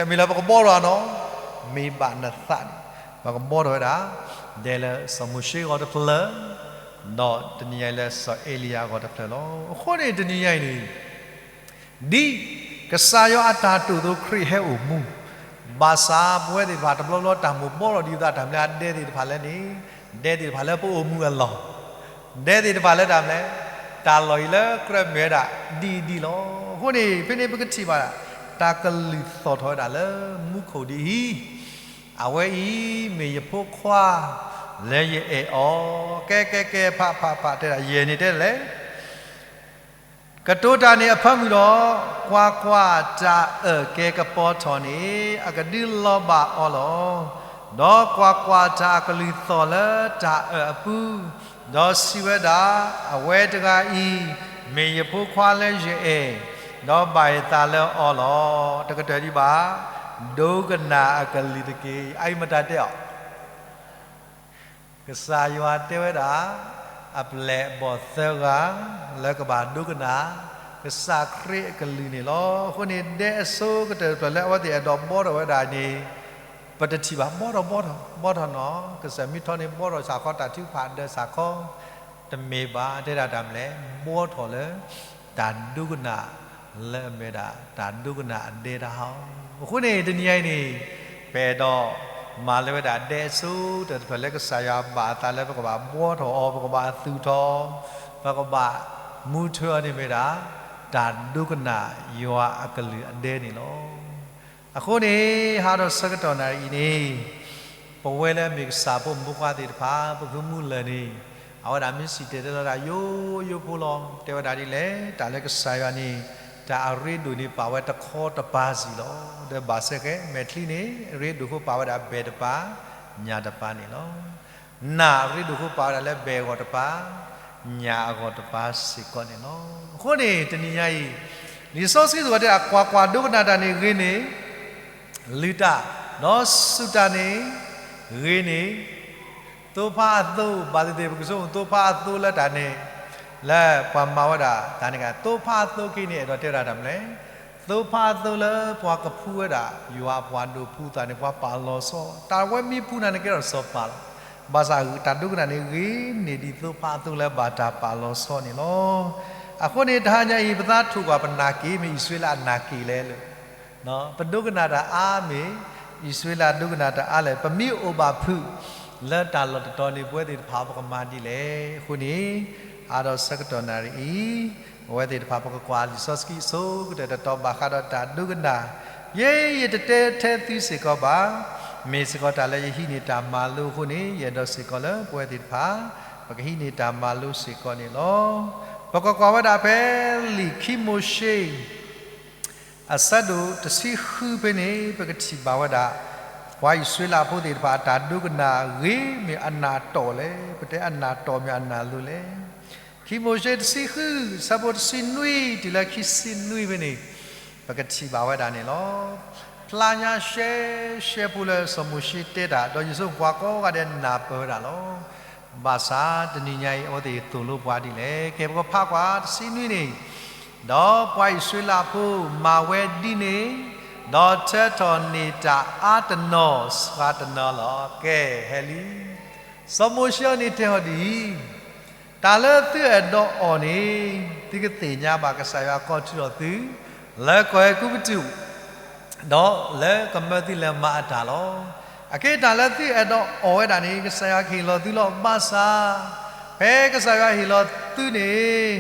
့ၣ် မ့ၢ်ဝဲဒၣ်ပှၤအံၣ်စရ့လးဖိ ခိၣ်ပှၤနၢ်တဂၤလၢဆှၢထံၣ်ဒီး ပှၤအံၣ်စရ့လးဖိလၢအကူကတူၢ်စ့ၢ် အဝဲသ့ၣ်အဲၣ်ဒိးမၤဝဲဒၣ် အမၤတယာ် မ့ၢ်မ့ၢ်ဘၣ်နသး နာ်က့အတၢ်ကတိၤဖိဒုးဆ့မီၤတစဲးနီၤ တမ့ၢ်လၢပကဘှီထီၣ်နီၤ, မ့ၢ်ဘၣ်နသးန့ၣ် ပကဘှီထီၣ်ဝဲဒၣ် ဒ်လၢစီၤမိၤၡ့အဂီၢ်တဖျၢၣ်, ဒီးတနံၤညါအံၤလၢစီၤအ့လံယၤအဂီၢ်တဖျၢၣ်လီၤ. အဃိန့ၣ် တနံၤညါအံၤန့ၣ် ဒ်ကစၢ်ယွၤအတၢ်တိာ်သိးခရံာ်ဟဲအိၣ်မူ, ဘၣ်ဆၣ်ပဝဲသ့ၣ်တဖၣ်တဘျီဘျီတၢ်မိၣ်ဘှီထီၣ်ဒံးအသးတၢ်မနုၤလဲၣ် ဒဲသ့ၣ်တဖၣ်လၢန့ၣ်, ဒဲသ့ၣ်တဖၣ်လၢပအိၣ်မူအလီၢ်, ဒဲသ့ၣ်တဖၣ်လၢတၢ်မနုၤလဲၣ်, တၢ်လီၢ်အံၤလၢကြၢးမ့ၢ်ဝဲဒၣ်ဒ်အံၤဒ်အံၤလီၤ. အဃိန့ၣ် ဖဲန့ၣ်ပကထံၣ်ဘၣ် တၢ်ကလုၢ်သီၣ်ထီၣ်ဝဲဒၣ်လၢမူခိၣ်ဒ်အံၤ, အဝဲအံၤမ့ၢ်ယဖိခွါ လၢယအဲၣ်အီၤ, ကဲကဲကဲ ဖးဖးဖး တဲဒၣ်ယဲၢ်န့ၣ်တဲဒ်လဲၣ် ကတိၤတၢ်န့ၣ်အဖၢမုၢ်ဒီး, ကွၢ်ကွၢ်, တၢ်အၢၣ်ကဲကပီၤထီၣ်န့ၣ် အကဒုးလီၤဘၣ်အီၤလီၤ. ဒီးကွၢ်ကွၢ်, တၢ်အကလုၢ်သီၣ်လၢတၢ်အၢၣ်အပူၤ, ဒီးစံးဝဲဒၣ်, အဝဲတဂၤအံၤ မ့ၢ်ယဖိခွါလၢယအဲၣ်, ဒီးဘၣ်ယသးလၢအီၤလီၤ. တကတၢၢ်ဒံးဘၣ်, ဒိကနၣ်အကလုၢ်တက့ၢ်. အအံၤမတၤတဲအီၤ ကစၢ်ယွၤတဲဝဲဒၣ် အပျဲၢ်အဘီၣ်သၢဂၤ လၢကဘၣ်ဒိကနၣ် ကစၢ်ခရံာ်အကလုၢ်န့ၣ်လီၤ. အဃိန့ၣ် ဒဲအဆိကတၢၢ်တဖျၢၣ်လၢအဝဲသ့ၣ်အဲၣ်ဒိးဘှီထီၣ်ဝဲဒၣ်န့ၣ် ပတထံၣ်ဘၣ် ဘှီထီၣ် ဘှီထီၣ် ဘှီထီၣ်နီၤ. ကစၢ်မ့ၢ်ထီန့ၣ် ဘှီထီၣ်စ့ၢ်ကီး တၢ်ထုကဖၣ်ဒၢစ့ၢ်ကီး တမ့ၢ်ဘၣ် တဲဒၣ်တၢ်မနုၤလဲၣ် ဘှီထီၣ်လၢ တၢ်ဒိကနၣ်လၢအမ့ၢ်ဒၣ် တၢ်ဒိကနၣ်အဒဲတၢ်ဟီ. အဃိန့ၣ် တနံၤအံၤန့ၣ် ပအဲၣ်ဒိးမၤလၢဝဲဒၣ်ဒဲအဆိကတၢၢ်တဖျၢၣ်လၢကစၢ်ယွၤဘၣ်အသးလၢပကဘၣ်ဘှီထီၣ်အီၤ ပကဘၣ်သူၣ်ထီၣ် ပကဘၣ်မူထွဲအီၤန့ၣ်မ့ၢ်ဒၣ် တၢ်ဒိကနၣ်ယွၤအကလုၢ်အဒဲန့ၣ်လီၤ. အဃိန့ၣ် ဟါဒီးဆၢကတီၢ်နၣ်ရံၣ်အံၤန့ၣ် ပဝဲလၢအမ့ၢ်ကစၢ်ဖိမုၣ်ဖိခွါသ့ၣ်တဖၣ် ပဃုမုၢ်လၢ်န့ၣ် အဝဲဒၣ်မ့ၢ်စံၣ်တဲၤတဲလီၤတၢ်ယိယိဖိလီၤ. တဲဝဲဒၣ်ဒ်လဲၣ်, တၢ်လၢကစၢ်ယွၤန့ၣ် တၢ်အရ့ဒိၣ်န့ၣ် ပာ်ဝဲတခီတပၤစံၣ်လီၤ. ဒီးဘၣ်ဆၣ်က့ မဲာ်ချံန့ၣ် အရ့ဒိၣ်ဃိပာ်ဝဲဒၣ်ဘဲၣ်တပၤ ညၣ်တပၤန့ၣ်လီၤ. နၢ်အရ့ဒိၣ်ဃိပာ်ဝဲဒၣ်လၢဘဲၣ်အဂီၢ်တပၤ ညၣ်အဂီၢ်တပၤစ့ၢ်ကီးန့ၣ်လီၤ. အဃိန့ၣ် တနံၤညါအံၤ လံာ်စီဆှံစ့ၢ်ကီးတဲဒၣ် ကွၢ်ကွၢ်, ဒိကနၣ်တၢ်န့ၣ်ဂ့ၤန့ၢ် လုၢ်တၢ်, ဒီးစူၢ်တၢ်န့ၣ်ဂ့ၤန့ၢ် သိဖါအသိ, ဘၣ်သ့ၣ်သ့ၣ် ပကဆိကမိၣ် သိဖါအသိလၢတၢ်န့ၣ် လၢပှၤမၤဝဲဒၣ်တၢ်န့ၣ်ဂ့ၤ, သိဖါအသိက့န့ၣ် အဲၣ်ဒိးတဲဝဲဒၣ်တၢ်မနုၤလဲၣ်. သိဖါအသိလၢပှၤကဖှူဝဲဒၣ် ယွၤအပှၤဒိးဖှူသးန့ၣ် ပှၤပာ်လီၤဆီ, တၢ်ဝဲမ့ၢ်ဖှူနၤန့ၣ် ကဲထီၣ်စီၤပၤလီၤ. ဘၣ်ဆၣ်တၢ်ဒိကနၣ်န့ၣ်ဂ့ၤန့ၢ်ဒံးသိဖါအသိလၢဘၣ်တၢ်ပာ်လီၤဆီန့ၣ်လီၤ. အဃိန့ၣ် တဟါညါအံၤ ပသးထီၣ်ကွၢ်ပနာ်က့ၤ မ့ၢ်အံၣ်စရ့လးအနာ်က့ၤလဲၣ်လၢ ပဒိကနၣ်တၢ်အါမ့ၢ် အံၣ်စရ့လးဒိကနၣ်တၢ်အါလဲၣ်, ပမ့ၢ်အိၣ်ဘၣ်ဖုးလၢတၢ်လီၢ်တတီၤန့ၣ် ပဝဲသ့ၣ်တဖၣ်ပကမၤဒ်လဲၣ်. အဃိန့ၣ် ဟါဒီးဆၢကတီၢ်နၣ်ရံၣ်အံၤ ပဝဲသ့ၣ်တဖၣ်ပကကွၢ်လံာ်စီဆှံအဆိကတၢၢ်တတီၤဘၣ်ဃးဒီးတၢ်ဒိကနၣ်, ယဲယတတဲထဲသုစ့ၢ်ကီးဘၣ်, မ့ၢ်စ့ၢ်ကီးတၢ်လၢယဟံးန့ၢ်တၢ်မၤလိအဃိန့ၣ် ယအဲၣ်ဒိးစ့ၢ်ကီးလၢပဝဲသ့ၣ်တဖၣ် ပကဟံးန့ၢ်တၢ်မၤလိစ့ၢ်ကီးန့ၣ်လီၤ. ပကကွၢ်ဝဲဒၣ်ဖဲလံာ်ခံမိၤၡ့ အဆၢဒိၣ်တဆံဃုဖဲန့ၣ် ပကထံၣ်ဘၣ်ဝဲဒၣ် ပှၤအံၣ်စရ့လးဖိသ့ၣ်တဖၣ် တၢ်ဒိကနၣ်ဂ့ၤမ့ၢ်အနၢ်တီၢ်လဲၣ်, ပတဲအနၢ်တီၢ်မ့ၢ်အနၢ်လိၤလဲၣ်. ခံမိၤၡ့တဆံဃု ဆၢဖိတဆံနွံတုၤလၢခံဆံနွံဖဲန့ၣ် ပကထံၣ်ဘၣ်ဝဲဒၣ်န့ၣ်လီၤ. ဖျါညါရှဲရှဲဖိလၢစီၤမိၤၡ့တဲတၢ် ဒီးယဆိကမိၣ်ပှၤကိးဂၤဒဲးနၢ်ပၢၢ်ဝဲဒၣ်လီၤ. ဘၣ်ဆၣ်တနံၤညါအံၤ အဝဲသ့ၣ်သိၣ်လိပှၤဒ်လဲၣ်. ကဲ ပကဖးကွၢ်တဆံနွံန့ၣ်, ဒီးပှၤအံၣ်စရ့လးဖိမၤဝဲဒ်န့ၣ်, ဒီးထၢထီၣ်န့ၢ်တၢ်အါတနီၤစှၤတနီၤလီၤ. ကဲ ဟဲလံ, စီၤမိၤၡ့အံၤန့ၣ်တဲအီၤဒ်အံၤ, တၢ်လၢသုအဲၣ်ဒိးအီၣ်န့ၣ် သုကသ့ၣ်ညါဘၣ်ကစၢ်ယွၤကိးထုးထီၣ်သု လၢကီၢ်အဲၤကူပတူး ဒီးလၢကမၢသုလဲၤမၤအတၢ်လီၤ. အက့ တၢ်လၢသုအဲၣ်ဒိးအီၣ်ဝဲဒၣ်န့ၣ် ကစၢ်ယွၤကဟ့ၣ်လီၤသုလီၤ. ဘၣ်ဆၣ် ဖဲကစၢ်ယွၤဟ့ၣ်လီၤသုန့ၣ်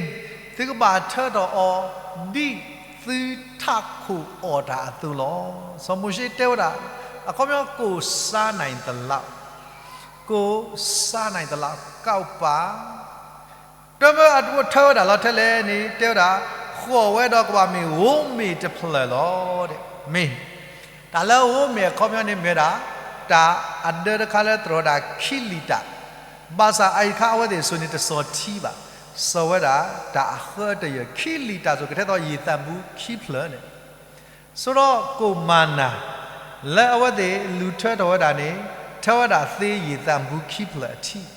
သုကဘၣ်ထၢထီၣ်အီၤ ဒ်သုထးခိၣ်အီၣ်တၢ်အသိးလီၤ. စီၤမိၤၡ့တဲဝဲဒၣ် အခီပညီ ကိုယ်စားနိုင်သလောက်, ကိုယ်စားနိုင်သလောက် ကောက်ပါ တမၢအထၢဝဲဒၣ်လီၤထဲလဲၣ်န့ၣ် တဲဝဲဒၣ် ဃိးဝဲဒီးကဘၣ်မ့ၢ် ဝိမ့ၢ်တဖျၢၣ်လီၤ. မ့ၢ် တၢ်လၢဝိမ့ၢ်အခီပညီန့ၣ်မ့ၢ်ဒၣ် တၢ်အဒၢတခါလၢတြီၤဒၣ်ခံလံာ်တၢ်, ဘၣ်ဆၣ်အအံၤတခါအဝဲသ့ၣ်စိၤန့ၣ်တစီၤထံဘၣ်, စီၤဝဲဒၣ်တၢ်အဃၢတယၢၢ် ခံလံာ်တၢ်စိၤ ကထဲသိးယံာ်သၣ်မူခံဖျၢၣ်န့ၣ် ဆိဒီးကိၣ်မၤနၤ လၢအဝဲသ့ၣ်လူၤထၢထီၣ်ဝဲဒၣ်န့ၣ် ထၢဝဲဒၣ်သ့ယံာ်သၣ်မူခံဖျၢၣ်အထံး,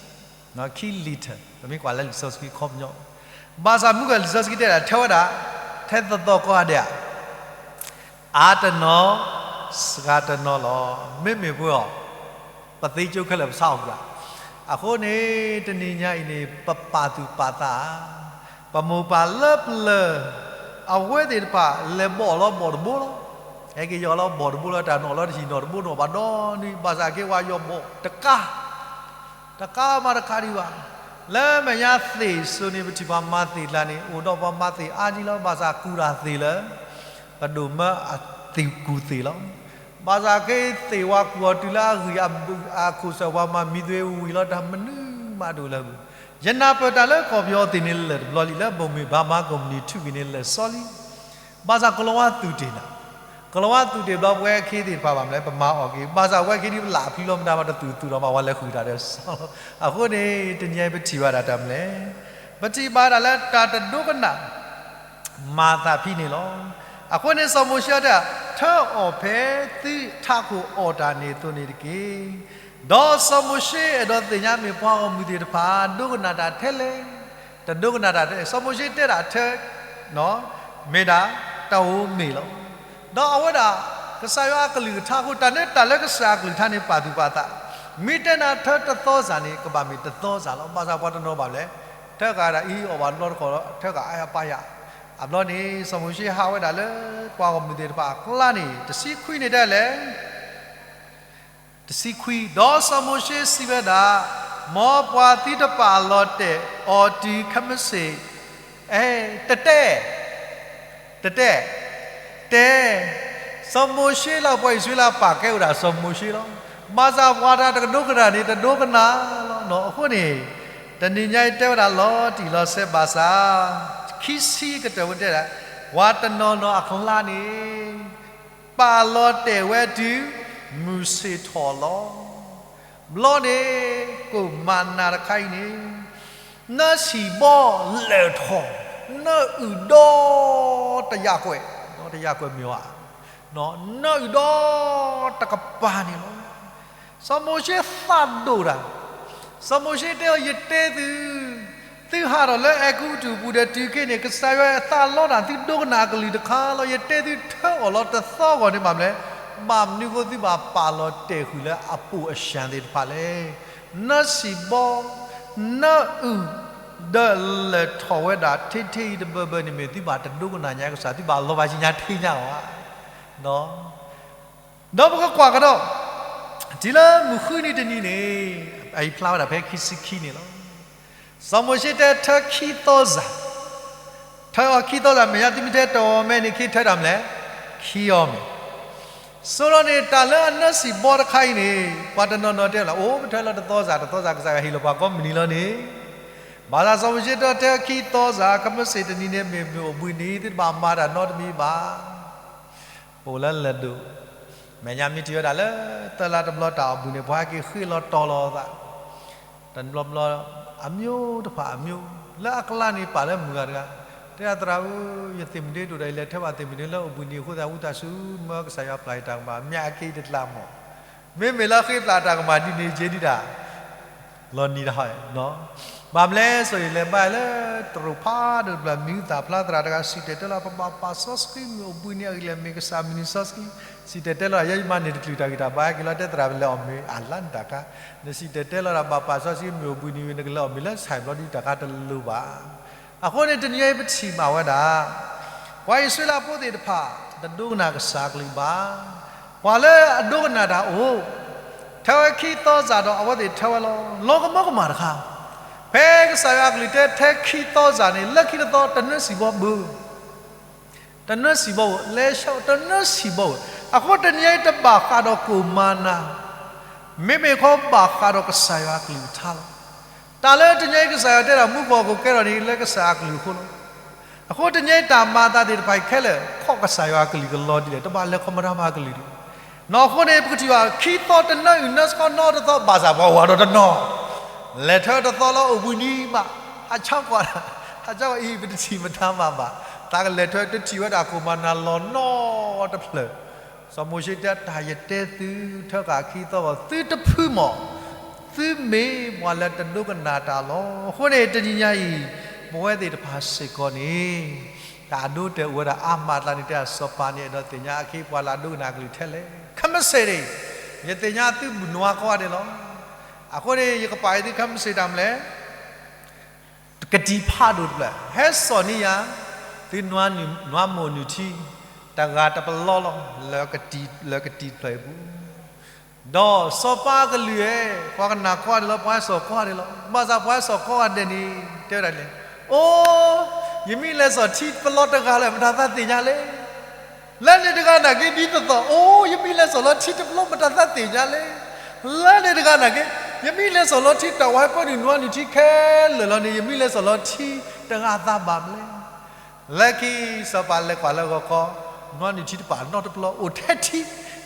ခံလံာ်တၢ် ပမ့ၢ်ကွၢ်လၢလံာ်စီဆှံခီပညီ, ဘၣ်ဆၣ်မုၢ်ကလံာ်စီဆှံတဲဒၣ် ထၢဝဲဒၣ် ထဲသိးသိးကိးဂၤဒဲးဧါ အါတနီၤ စှၤတနီၤလီၤ. မ့မ့ၢ်ပှၤအီၤ ပသ့ကၠိခဲလၢာ်ပဆါအီၤကွံာ်, အဃိန့ၣ် တနံၤညါအံၤန့ၣ် ပပာ်သူၣ်ပာ်သးဧါ, ပမိၢ်ပၢ်လၢပျၢၤ အဝဲသ့ၣ်တဖၣ် လဲၤဘီၣ်လီၤဘီၣ်တဘိလီၤ. ဟဲက့ၤယီၤလီၤဘီၣ်တဘိလီၤ တၢ်နီၣ်လီၤတဟံၣ်နီၣ်တဘိနီၣ်ဘၣ်ဒီနံၤ ဘၣ်ဆၣ်က့ၤဝဲယီၤဘီၣ်တကါ တကါမးတခါဒံးဘၣ်. လၢမဲာ်ညါသ့ၣ်စိၤန့ၣ် ပထံၣ်ပှၤမၤသ့ၣ်တဖၣ်န့ၣ် အိၣ်ဒီးပှၤမၤသ့ၣ်အါဒံးလီၤ. ဘၣ်ဆၣ်ကူၣ်တၢ်သ့ၣ်လၢ ပဒိၣ်မၢအသ့ၣ်ကူၣ်သ့ၣ်လီၤ. ဘၣ်ဆၣ်က့ၤသ့ၣ်ဝဲကူၣ်အီၤတုၤလၢအဂံၢ်အခိၣ်စၢၤ ပှၤမၤမံသွဲဝံၤလီၤ တၢ်မနုၤမးဒိၣ်လၢၤဘၣ်. ယနၢ်ပၢၢ်တၢ်လၢကီၢ်ပယီၤသ့ၣ်န့ၣ်လၢာ်တဘျီလံ လၢဘိၣ်မ့ၢ်ဘၣ်မၤကီၢ်မုၢ်နံၤ ထူၣ်က့ၤန့ၣ်လၢာ်စီလံ. ဘၣ်ဆၣ်ကီၤလၤဝါသူၣ်တ့ၢ်နၤ, ကီၤလၤဝါသူၣ်တ့ၢ်ဘျီ ပဝဲခဲသ့ၣ်တဖၣ်ဘၣ်မနုၤလဲၣ် ပမၤအီၣ်က့ၤ, ဘၣ်ဆၣ်ဝဲခဲဒ်ပလၢ်အဖျံလီၤမတၤမး တသူၣ်သူၣ်ဒီးမး ပှၤလဲၤဃုာ်တၢ်ဒီးစီလီၤ. အဃိန့ၣ် တနံၤအံၤပထံၣ်ဘၣ်ဒၣ်တၢ်မနုၤလဲၣ်, ပထံၣ်ဘၣ်ဒၣ်လၢတၢ်တဒိကနၣ် မၤသးဖဲန့ၣ်လီၤ. အဃိန့ၣ် စီၤမိၤၡ့တဲ ထၢအီၣ်ဖဲသုထးခိၣ်အီၣ်တၢ်န့ၣ်အသိးန့ၣ်တက့ၢ်. ဒီးစီၤမိၤၡ့အဲၣ်ဒိးသ့ၣ်ညါမ့ၢ်ပှၤဂီၢ်မုၢ်သ့ၣ်တဖၣ် ဒိကနၣ်တၢ်ထဲလဲၣ်, တဒိကနၣ်တၢ်ထဲလဲၣ်. စီၤမိၤၡ့တဲဒၣ်ထၢ မ့ၢ်ဒၣ်တၢ်ဧိၤမ့ၢ်လီၤ. ဒီးအဝဲဒၣ် ကစၢ်ယွၤအကလုၢ်ကထါအဃိ တၢ်န့ၣ်တၢ်လၢကစၢ်အကလုၢ်ကထါန့ၣ် ပာ်သူၣ်ပာ်သး, မ့ၢ်တဲနၤထၢတသီစၢ်န့ၣ် ကဘၣ်မ့ၢ်တသီစၢ်လီၤ. ဘၣ်ဆၣ်ပှၤတနီၤဘၣ်လဲၣ်, ထၢဃာ်ဒၣ်အံၤအီၣ်ဘၣ်တဘျီတခီၣ်လီၤ, ထၢဃာ်အါယၤပါယၤ. အဘျီန့ၣ် စီၤမိၤၡ့ဟးဝဲဒၣ်လၢပှၤဂီၢ်မုၢ်သ့ၣ်တဖၣ်အကျါန့ၣ် တဆံခွံန့ၣ်တဲလဲၣ် တဆံခွံ, ဒီးစီၤမိၤၡ့စံးဝဲဒၣ်, မ်ပှၤသုတပာ်လီၤတဲာ်အီၤတုၤခဲမုၢ်ဆ့ၣ် တတဲ, တတဲ, တဲ, စီၤမိၤၡ့လၢပှၤအံၣ်စရ့လးပာ်ကဲအိၣ်ဒၣ်စီၤမိၤၡ့လီၤ. ဘၣ်ဆၣ်ပှၤတၢ်တကဒိကနၣ်န့ၣ် တဒိကနၣ်လီၤ. အဃိန့ၣ် တနံၤညါအံၤတဲဝဲဒၣ်လီၤတံၢ်လီၤဆဲးဘၣ်ဆၣ်, ခံဆံကတၢၢ်ဝဲတဲဒၣ်, ပှၤတနီၤနီၤအကျါန့ၣ် ပာ်လီၤတဲာ်ဝဲတုၤ မုၢ်ဆ့ၣ်ထီၣ်လီၤ. ဘျီန့ၣ် ကိၣ်မၤနၤတခါအံၤန့ၣ် နၢဆံၣ်ဘီလၢာ်ထီၣ်, နၢအုၣ်ဒီတယၢ်ကွဲၢ်, တယၢ်ကွဲၢ်မ့ၢ်ဧါ, နၢအုၣ်ဒီတကပၤန့ၣ်လီၤ. စီၤမိၤၡ့သးဒိၣ်တၢ်, စီၤမိၤၡ့တဲအီၤ ယတဲသု, သုဟးထီၣ်လၢအဲၤကူပတူးပူၤဒီးတုၤခဲအံၤန့ၣ် ကစၢ်ယွၤအသးလီတၢ် သုဒိကနၣ်အကလုၢ်တခါလီၤ. ယတဲသုထၢအီၤလီၤတသီဂီၢ်န့ၣ် ဘၣ်မနုၤလဲၣ်, ဘၣ်မနုၤအဃိသုဘၣ်ပာ်လီၤတဲာ်ဃုာ်လၢအပိာ်အရှၢၣ်သ့ၣ်တဖၣ်လဲၣ်. နၢဆံၣ်ဘီ, နၢအုၣ်, ဒီးလၢာ်ထီၣ်ဝဲဒၣ်ထဲထဲအံၤတဘၢဘၢန့ၣ်မ့ၢ် သုဘၣ်တဒိကနၣ်ညါကစၢ်, သုဘၣ်လီၤဘၣ်ဆ့ညါထဲညါအီၤဧါ. ဒီးပကကွၢ်ကဒီး တုၤလၢမုၢ်ဃုနံၤတနံၤန့ၣ်, အအံၤဖျါဝဲဒၣ်ဖဲခံဆံခံန့ၣ်လီၤ. စီၤမိၤၡ့တဲထၢခံသီစၢ်, ထၢအီၤခံသီစၢ် မဲာ်ညါသုမ့ၢ်ထဲတအီၣ်မဲန့ၣ် ခ့ထၢတၢ်မနုၤလဲၣ်, ခံအီၣ်မဲာ်. ဆိဒီးန့ၣ် တၢ်လၢအနၢဆံၣ်ဘီတခါအံၤန့ၣ် ပှၤတနီၤနီၤတဲလီၤ အိၣ် ပထၢလီၤတသီစၢ်, တသီစၢ်ကစၢ်ယွၤဟ့ၣ်လီၤပှၤကိးမုၢ်နံၤလီၤန့ၣ်, ဘၣ်ဆၣ်စီၤမိၤၡ့တဲထၢခံသီစၢ် ခဲမုၢ်ဆ့ၣ်တနံၤန့ၣ် မ့ၢ်မုၢ်အိၣ်ဘှံးနံၤ သုတဘၣ်မၤတၢ်နီတမံၤဘၣ်. ပအိၣ်လၢလၢၢ်ဒိၣ်, မဲာ်ညါမ့ၢ်ထံၣ်ဝဲဒၣ်လၢ သၢလါတဘျီတၢ်အီၣ်ဘှံးန့ၣ် ပှၤဟဲက့ၤဃ့လီၤတီၤလီၤအသး, တဘျီဘျီ အမျိုးတဖၣ်အမျိုး, လၢအကျါန့ၣ်ပာ်လၢမုၢ်ဂၤတဂၤ, တဲဒၣ်သရၣ်ဧၢ, ယသ့ၣ်မုၢ်ဒ့ဒိၣ်ဒီး ယလဲၤထၢဘၣ်သ့ၣ်မုၢ်ဒ့လၢအိၣ်ဘှံးနံၤအဃိသတး ဝံသးစူၤမၢကစၢ်ယွၤပျၢ်ယတၢ်ကမၣ်, မ့ၢ်အက့ၤတကျးမီၢ်, မ့မ့ၢ်လၢဃ့ပျၢ်တၢ်ကမၣ်ဒ်န့ၣ်က့ၤဒံးဒၣ် လီၤနံၤတဟါ, ဘၣ်မနုၤလဲၣ် စီၤယိၤလဲဘါယဲၢ်လၢတရူးဖးဒိၣ်တဖျၢၣ် မံၤဟူသၣ်ဖျါသရၣ်တဂၤ စံၣ်တဲၤတဲလီၤ ပဘၣ်ပာ်စီဆှံမုၢ်အိၣ်ဘှံးနံၤအဂ့ၢ်လဲၣ် မ့ၢ်ကစၢ်မုၢ်နံၤစီဆှံ, စံၣ်တဲၤတဲလီၤ ယဲယမၤန့ၢ်တချုးတၢ်ဂံၢ်တၢ်ဘါ ဟဲက့ၤလီၤတဲသရၣ် ပလဲၤအီၣ်မ့ၤအလါန့ၣ်တၢ်ခါ, နစံၣ်တဲၤတဲလီၤဒၣ် ဘၣ်ပာ်စီဆှံမုၢ်အိၣ်ဘှံးနံၤ နကလဲၤအီၣ်မ့ၤလၢဆဲးဘျီဒ်တၢ်ခါတလိၤဘၣ်. အဃိန့ၣ် တနံၤအံၤပထံၣ်ဘၣ်ဝဲဒၣ် ပှၤအံၣ်စရ့လးဖိသ့ၣ်တဖၣ် တဒိကနၣ်ကစၢ်အကလုၢ်ဘၣ်. ပှၤလၢအဒိကနၣ်တၢ်အိၣ်, ထဲဝဲခံသီစၢ်ဒီးအဝဲသ့ၣ်ထဲဝဲလီၤ. လီၤကမၢကမၣ်တခါ, ဖဲကစၢ်ယွၤအကလုၢ်တဲထဲခံသီစၢ်န့ၣ် လၢခံတသီတနၢဆံၣ်ဘီဘၣ်, တနၢဆံၣ်ဘီဘၣ်, လဲၤဆှၢတနၢဆံၣ်ဘီဘၣ်. အဃိတနံၤအံၤတဘၣ်ဃးဒီးကိၣ်မၤနၤ, မ့မ့ၢ်ခီဘၣ်ဃးဒီးကစၢ်ယွၤအကလုၢ်ကထါလီၤ. တၢ်လၢတနံၤအံၤကစၢ်ယွၤတဲဒၣ် မူခိၣ်ဟီၣ်ခိၣ်ကဲထီၣ်န့ၣ် လၢကစၢ်အကလုၢ်အဃိလီၤ. အဃိတနံၤအံၤတၢ်မၤအသးသ့ၣ်တဖၣ်အံၤခဲလၢာ် ခီကစၢ်ယွၤအကလုၢ်ကလီၤဒ်လဲၣ် တဘၣ်လဲၤခီမတၤမၤအကလုၢ်ဒံး. နီၢ်အဃိန့ၣ် ပကထံၣ်ဘၣ် ခံသီတနၢအုၣ်နၢဆှီနီတသီ ဘၣ်ဆၣ်ပှၤဝၤဒီးတနီၤ, လဲၤထၢတသီလၢအိၣ်ဘှံးနံၤဘၣ်, ဟးဆှီကွၢ်, ဟးဆှီကွၢ်အံၤ ပတထံၣ်မတၤမၤဘၣ်, တၢ်ကလဲၤထၢတထံၣ်ဝဲဒၣ်ကိၣ်မၤနၤလီၤနီတဖျၢၣ်. စီၤမိၤၡ့တဲ တၢ်ယတဲသုထၢဃာ်ခံသီဘၣ် သုတဖုမီၢ်, သုမ့ၢ်ပှၤလၢတဒိကနၣ်တၢ်လီၤ. အဃိန့ၣ် တနံၤညါအံၤ ပဝဲသ့ၣ်တဖၣ်စ့ၢ်ကီးန့ၣ် တၢ်အဒိတဲအိၣ်ဝဲဒၣ်အါမးအကျါန့ၣ် တဲစီၤပၤန့ၣ် အဲၣ်ဒိးသ့ၣ်ညါအခံ ပှၤလၢအဒိကနၣ်အကလုၢ်ထဲလဲၣ်. ခဲမုၢ်ဆ့ၣ်န့ၣ် ယသ့ၣ်ညါသုဘူးနွါကိးဂၤဒဲးလီၤ. အဃိန့ၣ် ယကပာ်အီၤသုခဲမုၢ်ဆ့ၣ်တၢ်မနုၤလဲၣ် ကတံၤဖးဒိၣ်တဖျၢၣ် ဟဲစိာ်န့ၢ်ယၤ, သုနွါမိၢ်နုာ်ထံ, တဂၤတပလီလီၤ, လၢကတံၤတဖျၢၣ်အံၤပူၤ, ဒီးစီၤပၤအကလုၢ်ဧၢ, ပှၤကနၣ်ကိးဂၤဒဲးလီၤ, ပှၤဟဲစိာ်ကိးဂၤဒဲးလီၤ. ဘၣ်ဆၣ်ပှၤဟဲစိာ်ကိးဂၤဒဲးန့ၣ် တဲဝဲဒၣ်လဲၣ်, အိ, ယမ့ၢ်လဲၤစိာ်ထံတပလီတဂၤလၢ မတၤသးသ့ၣ်ညါလဲၣ်. လၢန့ၣ်တဂၤနာ်က့ ဒ်သိးသိး, အိ, ယမ့ၢ်လဲၤစိာ်လီၤထံတပလီ မတၤသးသ့ၣ်ညါလဲၣ်. လၢန့ၣ်တဂၤနာ်က့, ယမ့ၢ်လဲၤစိာ်လီၤထံ တၢ်ဝဲဟဲပၢနုာ်နွါနုာ်ထံခဲလၢာ်လီၤန့ၣ် ယမ့ၢ်လဲၤစိာ်လီၤထံတဂၤသးဘၣ်မနုၤလဲၣ်. လၢခံစီၤပၤလဲၤကွၢ်လၢဂီၤခီ, နွါနုာ်ထံတပၤနီတပျီ အိၣ်ထဲထံ,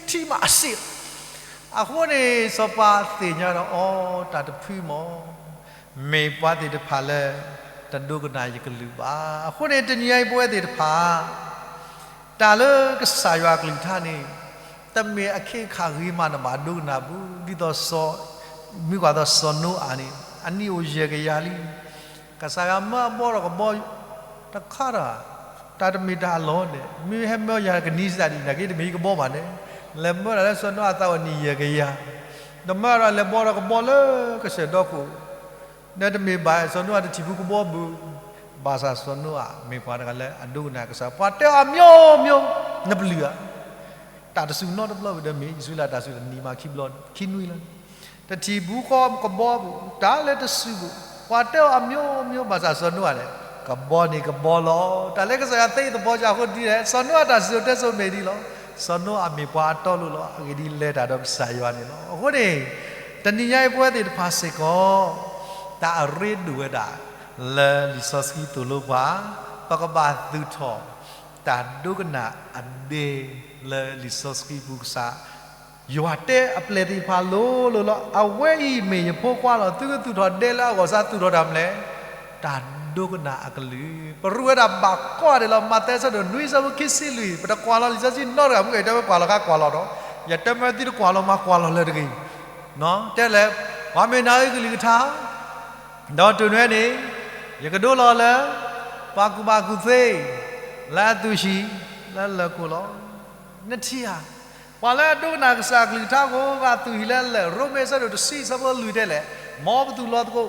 ထံမးအစ့းလီၤ. အဃိန့ၣ် စီၤပၤသ့ၣ်ညါဒီးအီၤ တၢ်တဖုမီၢ် မ့ၢ်ပှၤသ့ၣ်တဖၣ်လၢ တဒိကနၣ်ယကလုၢ်ဘၣ်. အဃိန့ၣ် တနံၤအံၤပဝဲသ့ၣ်တဖၣ် တၢ်လၢကစၢ်ယွၤအကလုၢ်ကထါန့ၣ် တမ့ၢ်အခ့အခၣ်ဂ့ၤမးနဘၣ်ဒိကနၣ်ဘၣ်. ဒ်သိးစီၤ, မ့ၢ်ကွၢ်သိးစီၤနိအၤန့ၣ် အနံၣ်အိၣ်ယဲၢ်ကယၤလံ. ကစၢ်ယွၤမၢအဘီဒီးကဘီ တခါဒီး တၢ်တမ့ၢ်တၢ်အလီၢ်ဒဲး မ့ၢ်ဟဲမၢယၤကနံၤစၢ်ဒံး နာ်က့တမ့ၢ်ဟံၣ်ကဘီဘၣ်န့ၣ်, လဲၤမၢဒၣ်လၢစီၤနိအၤသးဝဲနံၣ်ယဲၢ်ကယၤ, ဒီးမၢဒီးလဲၤဘီဒီးကဘီလၢကစၢၢ်ဒီခိၣ် ဒီးတမ့ၢ်ဘၣ် စီၤနိအၤတထံၣ်ဘူးကဘီဘူး, ဘၣ်ဆၣ်စီၤနိအၤမ့ၢ်ပှၤတဂၤလၢအဒိကနၣ်ကစၢ်, ပှၤတဲအီၤအမျိုးမျိုး, နပျုၢ်ဧါ, တၢ်တစူၢ်နီတဘျီဘၣ်ဒီး မ့ၢ်အံၣ်စရ့လးတၢ်စူၢ်တနံၤမးခံဘျီ ခံနွံလီၤ, တထံၣ်ဘူးဃီကဘီဘူး, တၢ်လၢတစူၢ်ဘူး, ပှၤတဲအီၤအမျိုးမျိုး ဘၣ်ဆၣ်စီၤနိအၤန့ၣ် ကဘီန့ၣ်ကဘီလီၤ. တၢ်လၢကစၢ်ယွၤသ့သဘီစၢ်အဃိဒ်လဲၣ်, စီၤနိအၤတၢ်စံၣ်စိၤတဲစိၤမ့ၢ်ဒ်လီၤ. စီၤနိအၤမ့ၢ်ပှၤအတီအလိၤလီၤ. အဂ့ၢ်ဒ်အံၤ, လဲၤတၢ်ဒီးကစၢ်ယွၤန့ၣ်လီၤ. အဃိန့ၣ် တနံၤညါအံၤပဝဲသ့ၣ်တဖၣ်စ့ၢ်ကီး တၢ်အရ့ဒိၣ်ဝဲဒၣ် လၢလံာ်စီဆှံသိၣ်လိပှၤ ပကဘၣ်သူၣ်ထီၣ် တၢ်ဒိကနၣ်အဒဲလၢလံာ်စီဆှံပူၤကစၢ် ယွၤတဲအပျဲၢ်သ့ၣ်တဖၣ်လိၤလိၤလီၤ. အဝဲအံၤမ့ၢ်ယဖိခွါလီၤ. သုကသူၣ်ထီၣ်ဒဲလၢအဂီၢ်စး သူၣ်ထီၣ်တၢ်မနုၤလဲၣ်, တၢ်ဒိကနၣ်အကလုၢ်. ပရူးဝဲဒၣ်ဘၣ်ကိးဂၤဒဲးလီၤ. မးသဲအဆၢဒိၣ်နွံအဆၢဖိခံဆံလွံၢ်, ပတကွၢ်လီၤလံာ်စီဆှံနီတဂၤ မ့ၢ်ကတဲဝဲကွၢ်လီၤခါကွၢ်လီၤဒီး, ယတဲမ့ၢ်သုတကွၢ်လီၤမးကွၢ်လီၤလၢၤတဂ့ၤ. တဲလဲၣ်, ပှၤမ့ၢ်နာ်အံၤကလုၢ်ကထါ ဒီးတနွံန့ၣ် ယကဒိလီၤလၢ ပှၤကူၣ်ဘၣ်ကူၣ်သ့ လၢအသူၣ်ဟံၣ် လၢလၢၢ်ခိၣ်လီၤ. နထံၣ်ဧါ, ပှၤလၢအဒိကနၣ်ကစၢ်ကလုၢ်ကထါကိးဂၤသူၣ်ဟံၣ်လၢလၢၢ်, ရိမ့ၤအဆၢဒိၣ်တဆံအဆၢဖိလွံၢ်တဲလဲၣ်, မ်ပသူၣ်လီၤသကိး,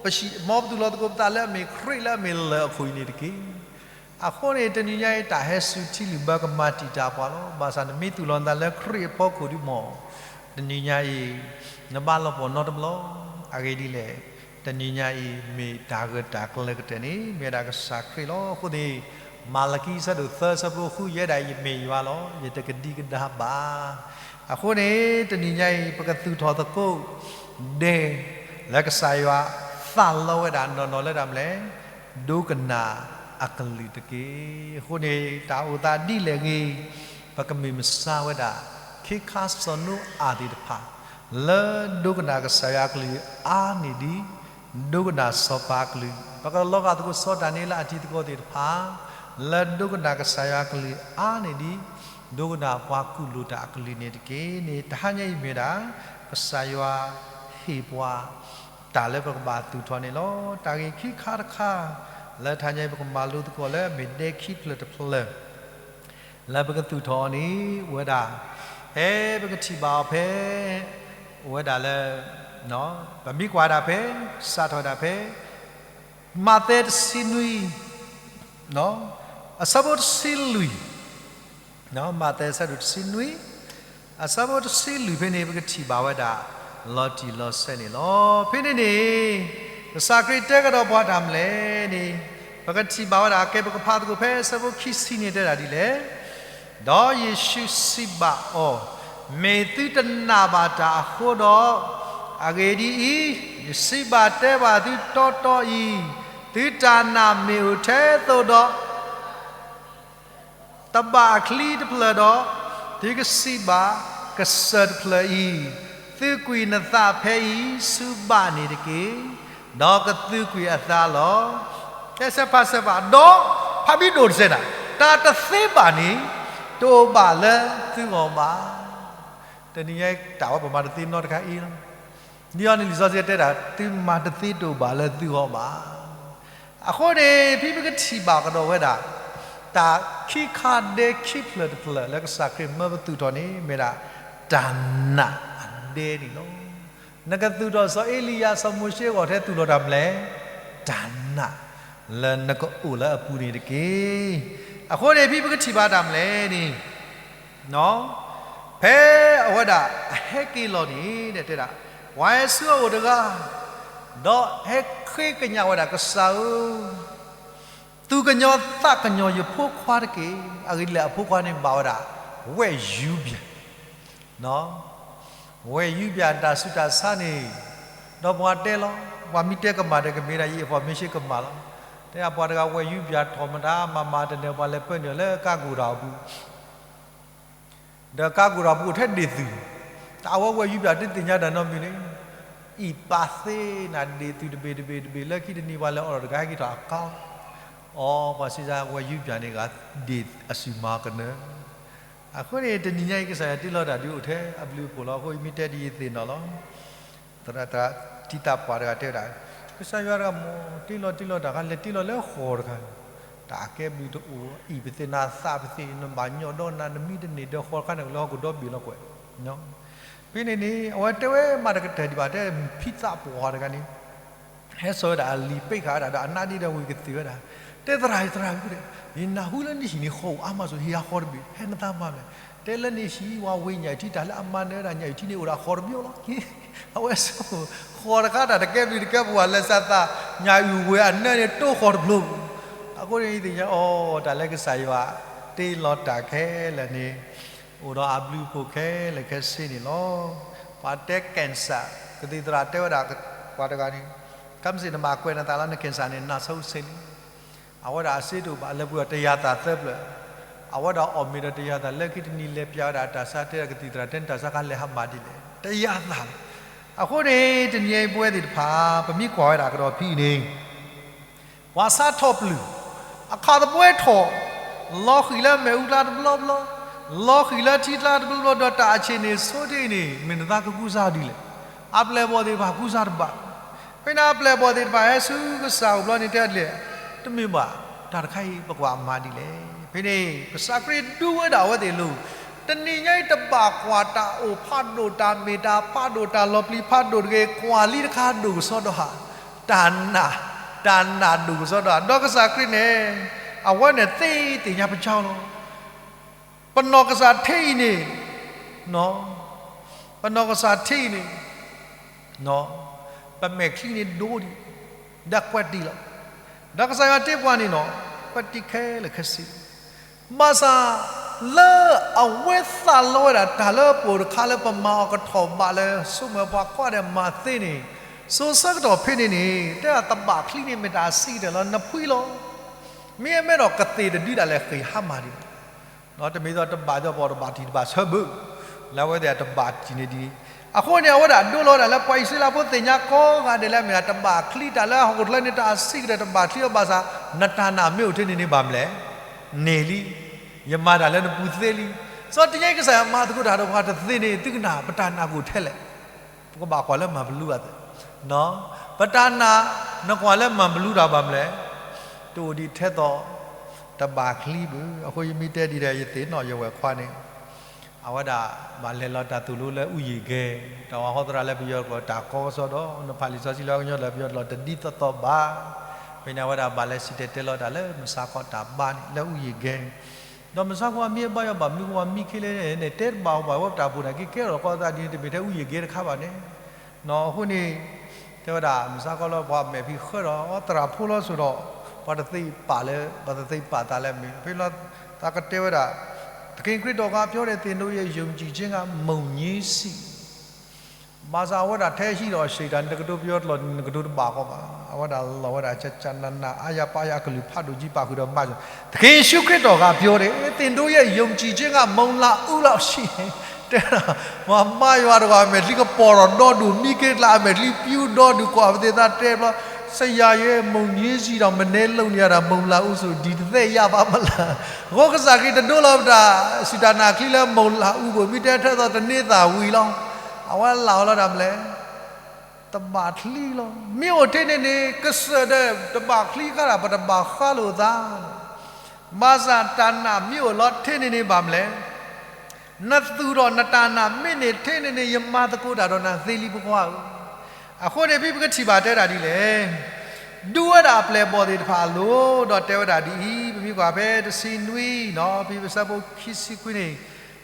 ပ, မ်ပသူၣ်လီၤသကိးပသးလၢအမ့ၢ်ခရံာ်လၢအမ့ၢ်လၢၢ်အခိၣ်အံၤန့ၣ်တက့ၢ်. အဃိန့ၣ် တနံၤညါအံၤ တၢ်ဟဲစူၤထံလုၢ်ဘၢကမၤတံာ်တာ်ပှၤလီၤ. ဘၣ်ဆၣ်နမ့ၢ်သူၣ်လီၤနသးလၢခရံာ်အဖီခိၣ်ဒုမ့ၢ်, တနံၤညါအံၤ နဘၣ်လီၤပှီၢ်နီတဘျီ. အဂ့ၢ်ဒ်လဲၣ်, တနံၤညါအံၤ မ့ၢ်တၢ်ဂ့ၢ်တၢ်ကျၢၤကတၢၢ်န့ၣ် မ့ၢ်ဝဲဒၣ်ကစၢ်ခရံာ်လီၤ. အဃိန့ၣ် မၤလကံအဆၢဒိၣ်သၢအဆၢဖိဃု ယဲဒၣ် ယမ့ၢ်ယွၤလီၤ. ယတကဒံကဒါဘၣ်. အဃိန့ၣ် တနံၤညါအံၤ ပကသူၣ်ထီၣ်သကိး ဒဲ လၢကစၢ်ယွၤသးလီဝဲဒၣ်နီၢ်နီၢ်လၢတၢ်မနုၤလဲၣ်, ဒိကနၣ်အကလုၢ်တက့ၢ်. အဃိန့ၣ် တၢ်အိၣ်သးဒ်လဲၣ်ဂ့ၤ, ပကမ့ၢ်မဆါဝဲဒၣ် ခ့ခါစီၤနိအၤသ့ၣ်တဖၣ် လၢဒိကနၣ်ကစၢ်ယွၤအကလုၢ်အါန့ၢ်ဒံး ဒိကနၣ်စီၤပၤအကလုၢ်, ပကလီၤဂာ်သကိးစီၤဒၤနံးယ့လးအတံၤသကိးသ့ၣ်တဖၣ် လၢဒိကနၣ်ကစၢ်ယွၤအကလုၢ်အါန့ၢ်ဒံး ဒိကနၣ်ပှၤကူၣ်လိာ်တၢ်အကလုၢ်န့ၣ်တက့ၢ်န့ၣ် တဟါညါအံၤမ့ၢ်ဒၣ် ကစၢ်ယွၤဟ့ၣ်ပှၤ တၢ်လၢပကဘၣ်သူၣ်ထီၣ်န့ၣ်လီၤ. တၢ်ဂ့ၢ်ခံခါတခါ လၢတဟါညါအံၤ ပကမၤလိသကိးလၢအမ့ၢ်ဒဲခံဖျၢၣ်တဖျၢၣ် လၢပကသူၣ်ထီၣ်အီၤန့ၣ် အိၣ်ဝဲဒၣ် ဖဲပကထံၣ်ဘၣ်အီၤဖဲ အိၣ်ဝဲဒၣ်လၢ ပမ့ၢ်ကွၢ်ဒၣ်ဖဲ စးထီၣ်ဒၣ်ဖဲ မးသဲတဆံနွံ အဆၢဖိတဆံလွံၢ်, မးသဲအဆၢဒိၣ်တဆံနွံ အဆၢဖိတဆံလွံၢ်ဖဲန့ၣ် ပကထံၣ်ဘၣ်ဝဲဒၣ် လီၤတံၢ်လီၤဆဲးန့ၣ်လီၤ. ဖဲန့ၣ်န့ၣ် ကစၢ်ခရံာ်တဲကဒီးပှၤတၢ်မနုၤလဲၣ်န့ၣ် ပကထံၣ်ဘၣ်ဝဲဒၣ် ကဲပကဖးသကိးဖဲအဆၢဖိခံဆံန့ၣ်တဲဒၣ်ဒ်လဲၣ် ဒီးယ့ၣ်ၡူးစံးဘၣ်အီၤ, မ့ၢ်သုတနာ်ဘၣ်တၢ်အဃိဒီး, အဂ့ၢ်ဒ်အံၤ, ယစံးဘၣ်တဲဘၣ်သုတီတီအံၤ, သုတၢ်နာ်မ့ၢ်အိၣ်ထဲသိးဒီး တဘၣ်အချံတဖျၢၣ်ဒီး, သုကစံးဘၣ်ကစၢၢ်တဖျၢၣ်အံၤ, သုးကွံာ်နသးဖဲအံၤဆူဘၣ်န့ၣ်တက့ၢ်, ဒီးကသုးကွံာ်အသးလီၤ. တဲဆၢဖးဆၢဘၣ်, ဒီးဖးဘံၣ်ဒိၣ်တစဲးနၤ, တၢ်တသ့ဘၣ်န့ၣ် တအိၣ်ဘၣ်လၢသုဂီၢ်ဘၣ်. တနံၤညါတၢ်ဝဲပမၤတသ့နီတခါအံၤလီၤ. ဒ်အံၤန့ၣ် လံာ်စီဆှံတဲဒၣ် သုမၤတသ့တအိၣ်ဘၣ်လၢသုဂီၢ်ဘၣ်. အဃိန့ၣ် ဖဲပကထံၣ်ဘၣ်ကဒီးဝဲဒၣ် တၢ်ခံခါဒဲခံဖျၢၣ်တဖျၢၣ်လၢကစၢ်ခရံာ်မၢပသူၣ်ထီၣ်န့ၣ် မ့ၢ်ဒၣ်တၢ်နာ်အဒဲန့ၣ်လီၤ. နကသူၣ်ထီၣ်စီၤအ့လံယၤ စီၤမိၤၡ့အဂီၢ်ထဲသူၣ်ထီၣ်တၢ်မနုၤလဲၣ်, တၢ်နာ် လၢနကအိၣ်လၢအပူၤန့ၣ်တက့ၢ်. အဃိန့ၣ် ဖဲပကထံၣ်ဘၣ်တၢ်မနုၤလဲၣ်န့ၣ် ဖဲအဝဲဒၣ်အဟဲက့ၤလီၤန့ၣ် တဲဒၣ် ပှၤဟဲဆူအအိၣ်တဂၤ ဒီးဟဲဃ့ကညးဝဲဒၣ် ကစၢ်ဧၢ, သူၣ်ကညီၤသးကညီၤယဖိခွါတက့ၢ်. အဂ့ၢ်ဒ်လဲၣ် အဖိခွါန့ၣ်ဘၣ်ဝဲဒၣ် ဝဲၢ်ယူပျၢ် ဝဲၢ်ယူပျၢ်တၢ်ဆူးတၢ်ဆါန့ၣ် ဒီးပှၤတဲလီၤ, ပှၤမ့ၢ်တဲကမၣ်ဒီးကမ့ၢ်ဒၣ် ယ information ကမၣ်လီၤ. တဲပှၤတဂၤဝဲၢ်ယူပျၢ်ထီၣ်မတၤ မၤမၤတနၢၤ ပှၤလဲၤပၢနုာ်လၢကါကိၢ်တၢ်အပူၤ ဒီးကါကိၢ်တၢ်ပူၤအိၣ်ထဲဒ့ၣ်သုး, တၢ်ဝဲဝဲၢ်ယူပျၢ်တသ့ၣ်ညါတၢ်နီတမံၤန့ၣ်, အံၣ်ပာ်သ့နၤဒ့ၣ်သုးတဘ့ၣ်တဘ့ၣ်တဘ့ၣ် လၢခံတနံၤပှၤလဲၤအိးထီၣ်တဂၤဟဲက့ၤထီၣ်အကါ, အိ ပှၤစံးစၢ်ဝဲၢ်ယူပျၢ်န့ၣ်ဂ့ၤ ဒ့ၣ်အစုမၤကနၢၤ. အဃိန့ၣ် တနံၤညါအံၤ ကစၢ်ယွၤတ့လီၤတၢ်ဒုးအိၣ်ထဲအဘျုးအဖှိၣ်လီၤ. အဃိ ယမ့ၢ်တဲဒ်အံၤသ့ၣ်နီၣ်လီၤ. သရၣ်တံၤသၣ်ပှၢ်တဂၤတဲဝဲဒၣ်, ကစၢ်ယွၤတဂၤမ့ၢ်တ့လီၤတ့လီၤတၢ် လဲၤတ့လီၤလၢဃီတခါန့ၣ်, တၢ်ကဲဘျုးတအိၣ် အံၣ်ပသ့ၣ်နၤသးပသ့ၣ် နဘၣ်ညီဒီးနၤ နမံတန့ၢ်ဒီးဃီတခါန့ၣ် ကလၢဟီၣ်ခိၣ်ဒီဘ့ၣ်လီၤကွဲး. ဖဲန့ၣ်န့ၣ် အဝဲတဲဝဲမးတကတၢၢ်ဒံးဘၣ် တဲဖံသးပှၢ်တဂၤန့ၣ် ဟဲစိာ်ဝဲဒၣ်အလံာ်ပ့းဃာ်ဝဲဒၣ်ဒီးအနါဒ့ဒီးဝံၤကသ့ၣ်ဝဲဒၣ်, တဲသရၣ် သရၣ်ဝံၤဒီး ယနၢ်ဟူလၢနဟံၣ်န့ၣ်ဃီအိၣ်အါမးစိၤ ဟ့ၣ်ယၤဃီတဘ့ၣ် ဟဲနသးမၤလဲၣ်. တဲလၢနဟံၣ်ဝဲဝ့ၢ်ညၣ်အုၣ်ထံ တၢ်လၢအမၤနၢၤဝဲဒၣ်ညၣ်အုၣ်ထံန့ၣ် အိၣ်ဒၣ်ဃီတဘ့ၣ်လီၤ. အဝဲဆိ ဃီတခါတၢ်တကဲဘျုးတကဲပှၤလဲၤစးသး ညၣ်အုၣ်ဝဲအနၢန့ၣ် တိၢ်ဃီတဖျိ အဃိန့ၣ် ယသ့ၣ်ညါအီၤ တၢ်လၢကစၢ်ယွၤတ့လီၤတၢ်ခဲလၢာ်န့ၣ် အိၣ်ဒီးအဘျုးအဖှိၣ်ခဲလၢာ်ခဲဆ့န့ၣ်လီၤ. ပှၤတဲ cancer, ကသံၣ်သရၣ်တဲဝဲဒၣ် ပှၤတဂၤန့ၣ် ခဲမုၢ်ဆ့ၣ်နမၤကွဲးနသးလီၤ န cancer န့ၣ် နးဆူၣ်ဆ့လံ. အဝဲဒၣ်အစ့တအိၣ်ဘၣ် လၢပှဲၤအီၤတယၤသးသၢဖျၢၣ်, အဝဲဒၣ်အီၣ်မ့ၤဒီးတယၤသးလၢခံတနံၤလဲၤပျးဝဲဒၣ်တၢ်ဆါ တဲဒၣ်ကသံၣ်သရၣ်တဲ နတၢ်ဆါခါလဲၤဟးမၤဒ်လဲၣ် တယၤသးလီၤ. အဃိန့ၣ် တနံၤအံၤပဝဲသ့ၣ်တဖၣ် ပမ့ၢ်ကွၢ်ဝဲဒၣ်ကဒီးဖဲအံၤန့ၣ် ပှၤဆါထီၣ်ပျုၢ်, အခးသပှဲထီၣ်, လီၤဃံၤလၢမ့ၣ်အူကျါတဘျီဘျီ, လီၤဃံၤလၢထံကျါတဘျီဘျီ ဒီးတၢ်အဆံးန့ၣ်ဆိတ့ၢ်အံၤန့ၣ် မ့ၢ်နသးကကူစါဒ်လဲၣ်. အပျဲၢ်အဘီၣ်သ့ၣ်တဖၣ်ကူစါတဘၣ်. ဖဲန့ၣ်အပျဲၢ်အဘီၣ်သ့ၣ်တဖၣ်ဟဲဆူကစၢ်အိၣ်ဘျီန့ၣ်တဲဒ်လဲၣ်, တမ့ၢ်ဘၣ်, တၢ်တခါအံၤပကဘၣ်မၤဒ်လဲၣ်. ဖဲန့ၣ် ကစၢ်ခရံာ်ဒူဝဲဒၣ်အဝဲသ့ၣ်အလိၤ, တနံၤညါအံၤတဘၣ်ကွၢ်တၢ်အိၣ်ဖးဒိၣ် တၢ်မ့ၢ်တၢ်ဖးဒိၣ် တၢ်လီၤပျံၤဖးဒိၣ်တဂ့ၤ, ကွၢ်လံတခါဒိၣ်ကစီဒီဧါ, တၢ်နာ်, တၢ်နာ်ဒိၣ်ကစီဒီဧါ. ဒီးကစၢ်ခရံာ်န့ၣ် အဝဲန့ၣ်သ့သ့ၣ်ညါပကၠီလီၤ. ပနီၢ်ကစၢ်ထဲအံၤန့ၣ်, ပနီၢ်ကစၢ်ထဲအံၤန့ၣ် ပမဲာ်ချံန့ၣ်ဒိဒံး, ဒီးကွဲးတံၢ်လီၤ. ဒီးကစၢ်ယွၤတ့ပှၤန့ၣ်နီၤ, ကွဲးတံၢ်ခဲလၢာ်ခဲဆ့. ဘၣ်ဆၣ် လၢအဝဲသးလီဝဲဒၣ်တၢ်လၢပအိၣ်တခါလၢပမၤအီၤကထီၣ်ဘးလၢ ဆိကမိၣ်ပှၤကွၢ်ဒီးမၤသ့န့ၣ်, စိၤဆၢကတီၢ်ဖဲန့ၣ်န့ၣ် တဲဒၣ်တဘၣ်ချံန့ၣ်မ့ၢ်တၢ်အဆံးကတၢၢ်လီၤ နဖှံလီၤ. မ့ၢ်အမဲဒီးကသ့ၣ်တဒုဒၣ်လဲာ်ဃ့ၢ်ဟါမၢ်ဒံး တမ့ၢ်သိးတဘၣ်ဒီးပှၤတဘၣ်တံၢ်တဘၣ်ဆၢဘၣ်, လၢအဝဲသ့ၣ်တဘၣ်တံၢ်န့ၣ်ဒ်န့ၣ်. အဃိန့ၣ် အဝဲဒၣ်ဒိလီၤဝဲဒၣ်လၢပှၤအံၣ်စရ့လးဖိသ့ၣ်ညါကိးဂၤဒဲးလၢအမ့ၢ်တၢ်တဘၣ်ချံတၢ်လၢဟီၣ်ခိၣ်ချၢန့ၣ် တၢ်အဆံးကတၢၢ်တဘၣ်ချံအီၤဘၣ်ဆၣ် နတၢ်နာ်မ့ၢ်အိၣ်ထဲန့ၣ်န့ၣ်ဘၣ်မလဲၣ်, န့ၢ်လံ, ယမၤတၢ်လၢနပူၤသ့လံ. စီၤတနံၤညါအံၤကစၢ်ယွၤမၤသကိးတၢ်ဒီးပှၤတသ့န့ၣ် သုကနၣ် ပတၢ်နာ်ကအိၣ်ထဲလဲၣ်. ပကဘၣ်ကွၢ်လၢမၤပလူၤအသး, ပတၢ်နာ် နကွၢ်လၢမၤပလူၤတၢ်ဘၣ်မလဲၣ်, တအိၣ်ဒံးထဲသိး တဘၣ်ချံဘၣ်. အဃိယမ့ၢ်တဲဒ်ဒီး ယသ့ၣ်နီၣ်ယဝဲၢ်ခွါန့ၣ် အဝဲဒၣ်ဘၣ်လဲၤလီၤတၢ်သိၣ်လိလၢအူယံာ်ဂဲၤ, တၢ်ဝၤဃီသရၣ်လၢပယီၤကျိာ်တၢ်ကီကစီဒီး နဖးလံာ်စီဆှံလၢကညီလၢပယီၤကျိာ်တဒ်သိးသိးဘၣ်. ဖဲန့ၣ်အဝဲဒၣ်ဘၣ်လဲၤစံၣ်တဲၤတဲလီၤတၢ်လၢမုၢ်ဆါခီတၢ်ဘါန့ၣ် လၢအူယံာ်ဂဲၤ ဒီးမုၢ်ဆါခီအမံၤအဘါယွၤဘၣ်မနုၤဃိ ပှၤမံခ့လၢန့ၣ် တဲတဘၣ်အီၤဘၣ်ဝဲပတၢ်ဖိတၢ်က့ၤကဲထီၣ်လီၤကီသးဒ်န့ၣ် တမ့ၢ်ထဲအူယံာ်ဂဲၤတခါဘၣ်န့ၣ်. အဃိန့ၣ် တဲဝဲဒၣ် မုၢ်ဆါခီလၢပှၤမဲာ်ဖံးဃၢဒီးသရၣ်ဖိလီၤစိၤဒီး ပှၤတသ့ပာ်လၢ ပှၤတသ့ပာ်သးလၢအမ့ၢ် ဖဲလီၤသးကတဲဝဲဒၣ် သခင်ခရစ်တော်က ပြောတယ် သင်တို့ရဲ့ ယုံကြည်ခြင်းက မုန်ညင်းဆီ ဘၣ်ဆၣ်အဝဲဒၣ်ထဲဟံၣ်ဒီးအဆံးတၢ်န့ၣ် တကတိၤပယီၤကျိာ်န့ၣ် နကတိၤတဘၣ်ဃီဘၣ်. အဝဲဒၣ်လီၤဝဲဒၣ် ကၠၢ်ကၠၢ်နးနး အါယၤပါယၤ အကလုၢ်ဖးဒိၣ်ကံပာ်ဃုာ်ဒီးမၤစၢၤ သခင်ယေရှုခရစ်တော်က ပြောတယ် သင်တို့ရဲ့ ယုံကြည်ခြင်းက မုန်လာအူလောက်ရှိတယ် တဲဒၣ် မၤဘါယွၤတဂၤအမဲာ်ချံကပီၤထီၣ်ဒီဒူၣ် မံခ့ကျါအမဲာ်ချံပျူၤဒီဒူၣ် ကွၢ်ပသ့ၣ်သးတဲဘျီ ဆရာရဲ့ မုန်ညင်းဆီတောင် မနည်းလုပ်နေရတာ မုန်လာအူဆို ဒီတသ့ၣ်ညါဘၣ်မလၢ်. အဃိကစၢ်ခရံာ်တဒိလီၤပတၢ်စူၢ်တၢ်နာ်ချံလၢမုန်လာအူဘၣ် မ့ၢ်တဲထဲသိးတန့သးဝံၤလီၤ. အဝဲလၢ်အီၤလီၤဒၣ်မလဲၣ် တဘၣ်ချံလီၤ. မ့ၢ်အိၣ်ထဲန့ၣ်န့ၣ် ကစၢၢ်ဒီးတဘၣ်ချံဃါဒၣ် ပတဘၣ်ဃါလိာ်သး ဘၣ်ဆၣ်တၢ်နာ်မ့ၢ်အိၣ်လီၤထဲန့ၣ်န့ၣ်ဘၣ်မလဲၣ် နသူၣ်ထီၣ်နတၢ်နာ်မ့ၢ်န့ၢ်ထဲန့ၣ်န့ၣ် ယမၤသကိးတၢ်ဒီးနၤသ့လံဖိခွါဧၢ. အဃိန့ၣ် ဖဲပကထံၣ်ဘၣ်တဲဒၣ်ဒ်လဲၣ်, ဒူဝဲဒၣ်အပျဲၢ်အဘီၣ်သ့ၣ်တဖၣ်အလိၤ ဒီးတဲဝဲဒၣ်ဒ်အံၤ, ပမ့ၢ်ကွၢ်ဖဲတဆံနွံနီၤ ဖဲပဆၢဖိခံဆံခွံန့ၣ်,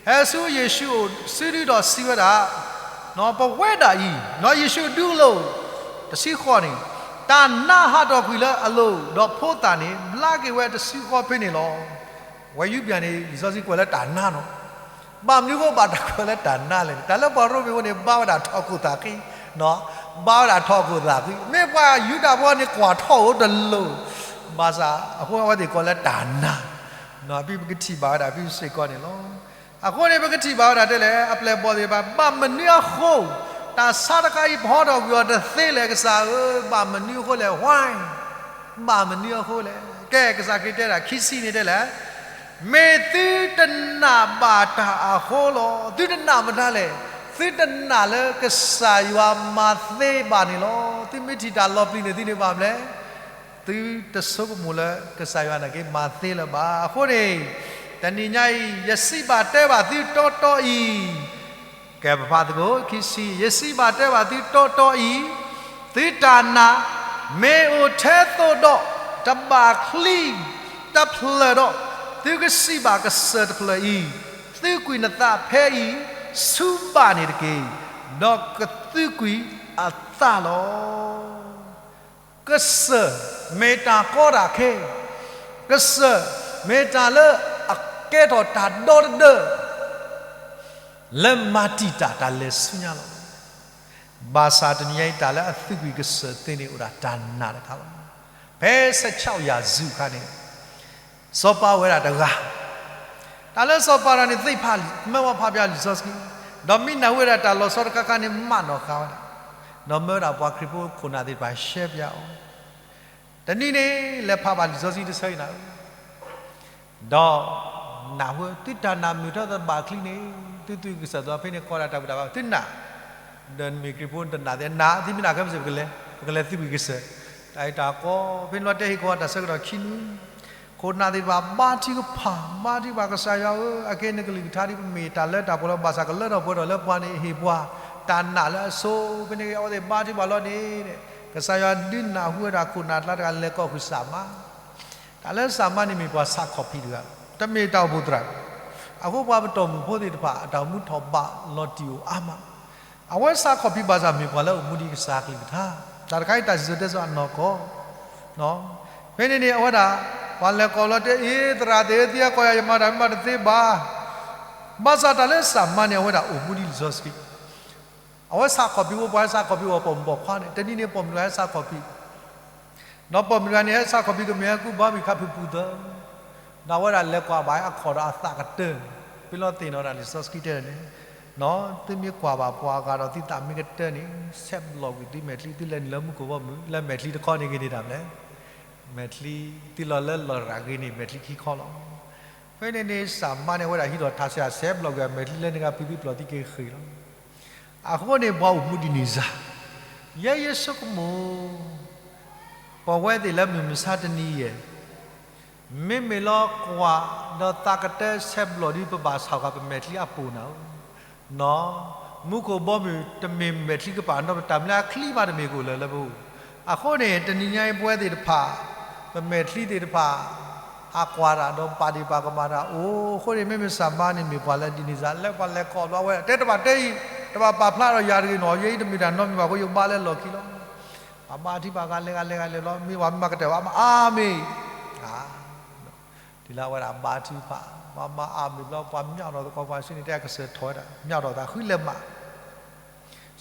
ဟဲဆူယ့ၣ်ၡူးအအိၣ်စုဒုဒီးစံးဝဲဒၣ်, ပဝဲဒၣ်အံၤ ယ့ၣ်ၡူးဒူအလိၤ တဆံဃိးန့ၣ်, တၢ်နါဟးထီၣ်ကွံာ်လၢအလိၤ, ဒီးဖိသၣ်န့ၣ် ဘျါက့ၤဝဲတဆံဃိးဖဲန့ၣ်လီၤ. ဝဲယူပျၢ်န့ၣ် လံာ်စီဆှံကွဲးလၢတၢ်နါနီၤ. ဘၣ်မနုၤအဃိဘၣ်တၢ်ကွဲးလၢတၢ်နါလဲၣ်. တၢ်လၢပှၤရိမ့ၤဖိန့ၣ် ဘါဝဲဒၣ်ထီၣ်ခိၣ်သၣ်ဃံ, ဘါဝဲဒၣ်ထီၣ်ခိၣ်သၣ်ဃံ. မ့ၢ်ပှၤယူဒၤဖိန့ၣ် ကွၢ်ထီၣ်ဧိၤတလိၤ, ဘၣ်ဆၣ် အဃိအဝဲသ့ၣ်ကိးလၢတၢ်နါ, ဖဲပကထံၣ်ဘၣ်ဝဲဒၣ်ဖဲစ့ၢ်ကီးန့ၣ်လီၤ. အဃိန့ၣ် ပကထံၣ်ဘၣ်ဝဲဒၣ်တဲလဲၣ် အပျဲၢ်အဘီၣ်သ့ၣ်တဖၣ် ဘၣ်မနုၤအဃိ တၢ်ဆါတခါအံၤ ပဟီထီၣ်ကွံာ်အီၤတသ့လဲၣ် ကစၢ်ဧၢ, ဘၣ်မနုၤအဃိလဲၣ် why ဘၣ်မနုၤအဃိလဲၣ်. ကဲ ကစၢ်ခရံာ်တဲဒၣ် ခံဆံန့ၣ်တဲလဲၣ်, မ့ၢ်သုတနာ်ဘၣ်တၢ်အဃိလီၤ. သုတနာ်မတၤလဲၣ်, သုတနာ်လၢကစၢ်ယွၤမၤသ့ဘၣ်န့ၣ်လီၤ. သုမ့ၢ်ထံၣ်တၢ်လီၤပျံၤန့ၣ် သုန့ၣ်ဘၣ်မလဲၣ်, သုတဆိကမိၣ်လၢကစၢ်ယွၤန့ၣ်က့ၤမၤသ့လၢၤဘၣ်. အဃိန့ၣ် တနံၤညါအံၤ ယစံးဘၣ်တဲဘၣ်သုတီတီအံၤ, ကဲပဖးသကိး ခံဆံ, ယစံးဘၣ်တဲဘၣ်သုတီတီအံၤ, သုတၢ်နာ် မ့ၢ်အိၣ်ထဲသိးဒီး တဘၣ်ချံတဖျၢၣ်ဒီး, သုကစံးဘၣ်ကစၢၢ်တဖျၢၣ်အံၤ, သုးကွံာ်နသးဖဲအံၤ ဆူဘၣ်န့ၣ်တက့ၢ်, ဒီးကသုးကွံာ်အသးလီၤ. ကစၢၢ်မ့ၢ်တၢ်ကီတၢ်ခဲ, ကစၢၢ်မ့ၢ်တၢ်လၢအကဲထီၣ်တၢ်ဒီတဒၢ လၢမၤတံာ်တာ်တၢ်လဲၤဆူညါလီၤ. ဘၣ်ဆၣ်တနံၤညါအံၤတၢ်လၢအသုးကွံာ်ကစၢၢ်သ့န့ၣ်အိၣ်ဒၣ်တၢ်နာ်တခါလီၤ. ဖဲဆဲးဆဲးယၤစူၤအခါန့ၣ် စီၤပၤဝဲဒၣ်တဂၤ, တၢ်လၢစီၤပၤတဂၤန့ၣ် သ့ၣ်ဖးလံာ် မၢဝဲဖးပၠးလံာ်စီဆှံ, ဒီးမ့ၢ်နၢ်ဟူဝဲဒၣ်တၢ်လီၤဆီတခါခါန့ၣ် မးနီၣ်ဃာ်ဝဲဒၣ်, ဒီးမၢဝဲဒၣ်ပှၤခရံာ်ဖိခိၣ်နၢ်သ့ၣ်တဖၣ်ရှဲပၠးအီၤ, တနံၤန့ၣ် လဲၤဖးဘၣ်လံာ်စီဆှံတဆၢအံၤနၤဧၢ ဒီးနၢ်ဟူ သုတၢ်နာ်မုာ်ထီၣ်သဘၣ်ချံန့ၣ် သုသုးကစၢၢ်သီဖဲန့ၣ် ကီးဒၣ်တၢ်ဘူၣ်တၢ်ဘါ သုနာ်, ဒီးမ့ၢ်ခရံာ်ဖိတနာ်သ့ၣ်နာ် သုမ့ၢ်နာ်ခဲမုၢ်ဆ့ၣ် ပကလဲၤသုးကွံာ်ကစၢၢ်, တၢ်အံၤတၢ်ကီ ဖဲန့ၣ်လီၤတဲဟ့ၣ်ကီးတၢ်ဆၢကတီၢ်ခံနွံ, ခိၣ်နၢ်သ့ၣ်တဖၣ်ဘါထုကဖၣ် ဘါထုကဖၣ် ကစၢ်ယွၤဧၢ အကဲနကလုၢ်ကထါဒ်ပမ့ၢ်တၢ်လၢတၢ်ပှဲၤလီၤ ဘၣ်ဆၣ်ကလၢထီၣ်ပှဲၤထီၣ်လၢပှၤန့ၣ် ဟ့ၣ်ပှၤတၢ်နာ်လၢအဆိ ဖဲန့ၣ်အဝဲသ့ၣ်ဘါထုကဖၣ်လီၤန့ၣ်, ကစၢ်ယွၤဒုးနၢ်ဟူဝဲဒၣ်ခိၣ်နၢ်ကျါတဂၤလဲၤကိးဃုာ်စၢ်မါ တၢ်လၢစၢ်မါန့ၣ်မ့ၢ်ပှၤဆးခီၣ်ဖံးတဂၤ, တမ့ၢ်တၢ်အိၣ်ဖှိၣ်သရၣ်, အဃိပှၤပတီၢ်မုၢ်ဖိသ့ၣ်တဖၣ် အတၢ်အိၣ်မူထီၣ်ဘးလီၤတံၢ်အိၣ်အါမး, အဝဲဆးခီၣ်ဖံးဘၣ်ဆၣ်မ့ၢ်ပှၤလၢအိၣ်မူဒ်ကစၢ်အကလုၢ်ကထါ, တၢ်တခါအံၤတၢ်စံၣ်စိၤတဲစိၤအနီၢ်ကီၢ်, ဖဲန့ၣ်န့ၣ် အဝဲဒၣ် ပှၤလဲၤကိးလီၤတဲအ့ သရၣ်သ့ၣ်ဧၢ သ့ၣ်ဧၢ ကိးယၤယမၤတၢ်မ့ၢ်ဘၣ်တသ့ဘၣ်, ဘၣ်ဆၣ်တၢ်လၢစၢ်မါန့ၣ် အဝဲဒၣ်အိၣ်မူဒ်လံာ်စီဆှံ အဝဲဆးခီၣ်ဖံးအိၣ်ပှၤဟဲဆးခီၣ်ဖံးအိၣ်ပိာ်မုၣ်ပိာ်ခွါန့ၣ် တနံၤန့ၣ်ပိာ်မုၣ်တဂၤဟဲဆးခီၣ်ဖံး, ဒီးပိာ်မုၣ်တဂၤန့ၣ် ဟဲဆးခီၣ်ဖံးကမ့ၢ်ဟဲကူၣ်ဘီမုၢ်ခါဖုၣ်ပူၤသၢ, ဒီးအဝဲဒၣ်လဲၤကွၢ်ဘၣ်အခီၣ်ဒီးအသးကတၢၢ်န့ၣ် ပ့ၤလီၤသ့ၣ်နီၣ်ဒၣ်လံာ်စီဆှံတဲန့ၣ်, သုမ့ၢ်ကွၢ်ဘၣ်ပှၤအဂၤဒီးသုသးမ့ၢ်ကတၢၢ်န့ၣ် ဆဲးဘျီၣ်ကွံာ်သုမဲာ်ချံ သုလဲၤနုာ်လၢမူခိၣ်ဘီမုၢ် လၢမဲာ်ချံတခီန့ၣ်ဂ့ၤန့ၣ်တၢ်မနုၤလဲၣ်, မဲာ်ချံ သုလီၤလၢလီၢ်ရၤဂ့ၤန့ၣ် မဲာ်ချံခံခီလီၤ. ဖဲန့ၣ်န့ၣ် စၢ်မါန့ၣ် အဝဲဒၣ်ဟံးထီၣ်ထးဆဲး ဆဲးဘျီၣ်ကွံာ်အမဲာ်ချံလၢန့ၣ်ဂ့ၤ ဖုးသုပျီၢ်သုက့ၤဃ့ၢ်လီၤ. အဃိန့ၣ် ပှၤအိၣ်မူဒ်န့ၣ်စ့ၢ်, ယဲယဆိကမိၣ် ပဝဲသ့ၣ်လၢမုၢ်မဆါတနံၤအံၤ မ့မ့ၢ်လီၤကွၢ်ဒီးသးကတၢၢ်ဆဲးဘျီၣ်ဒ်ပဘၣ်ဆၣ်ဃာ်ပမဲာ်ချံအပူၤနၤဧၢ, နီၢ်, မူခိၣ်ဘီမုၢ်တမ့ၢ်မဲာ်ချံကပာ်နီတမံၤကအိၣ်လၢၤလၢပဂီၢ်, အဃိန့ၣ် တနံၤညါအံၤပဝဲသ့ၣ်တဖၣ် ပမဲာ်ချံသ့ၣ်တဖၣ် အကွၢ်တၢ်ဒီးပာ်ဒ့ၣ်ပာ်ကမၣ်တၢ်အိၣ်အဃိန့ၣ် မ့မ့ၢ်စၢ်မါန့ၣ်မ့ၢ်ပှၤလၢဒ်န့ၣ်စ့ၢ် လၢပှၤလဲၤကိးဘျီဝဲ တဲတဘၣ်တဲအံၤ တဘၣ်ပာ်ဖျါဒီးယၤတဂ့ၤနီၢ် ယဲအံၤတမ့ၢ်တၢ်နီတမံၤဘၣ်အဃိ ယဘါလၢလီၢ်ခံလီၤ. ပှၤဘါထုကဖၣ်ဂၤလဲၤဂၤလဲၤဂၤလဲၤလီၤ မ့ၢ်ပှၤမ့ၢ်မၤကတၢၢ်ဘၣ် မၤအါမ့ၢ် တုၤလၢအဝဲဒၣ်ဘါထုကဖၣ် ပှၤမၤအါမ့ၢ်ဘျီ ပှၤမၠၣ်ထီၣ်သကိးပှၤဆူန့ၣ် တဲကစၢၢ်ထီၣ်ဝဲဒၣ် မၠၣ်ထီၣ်သးဃုလၢၤမး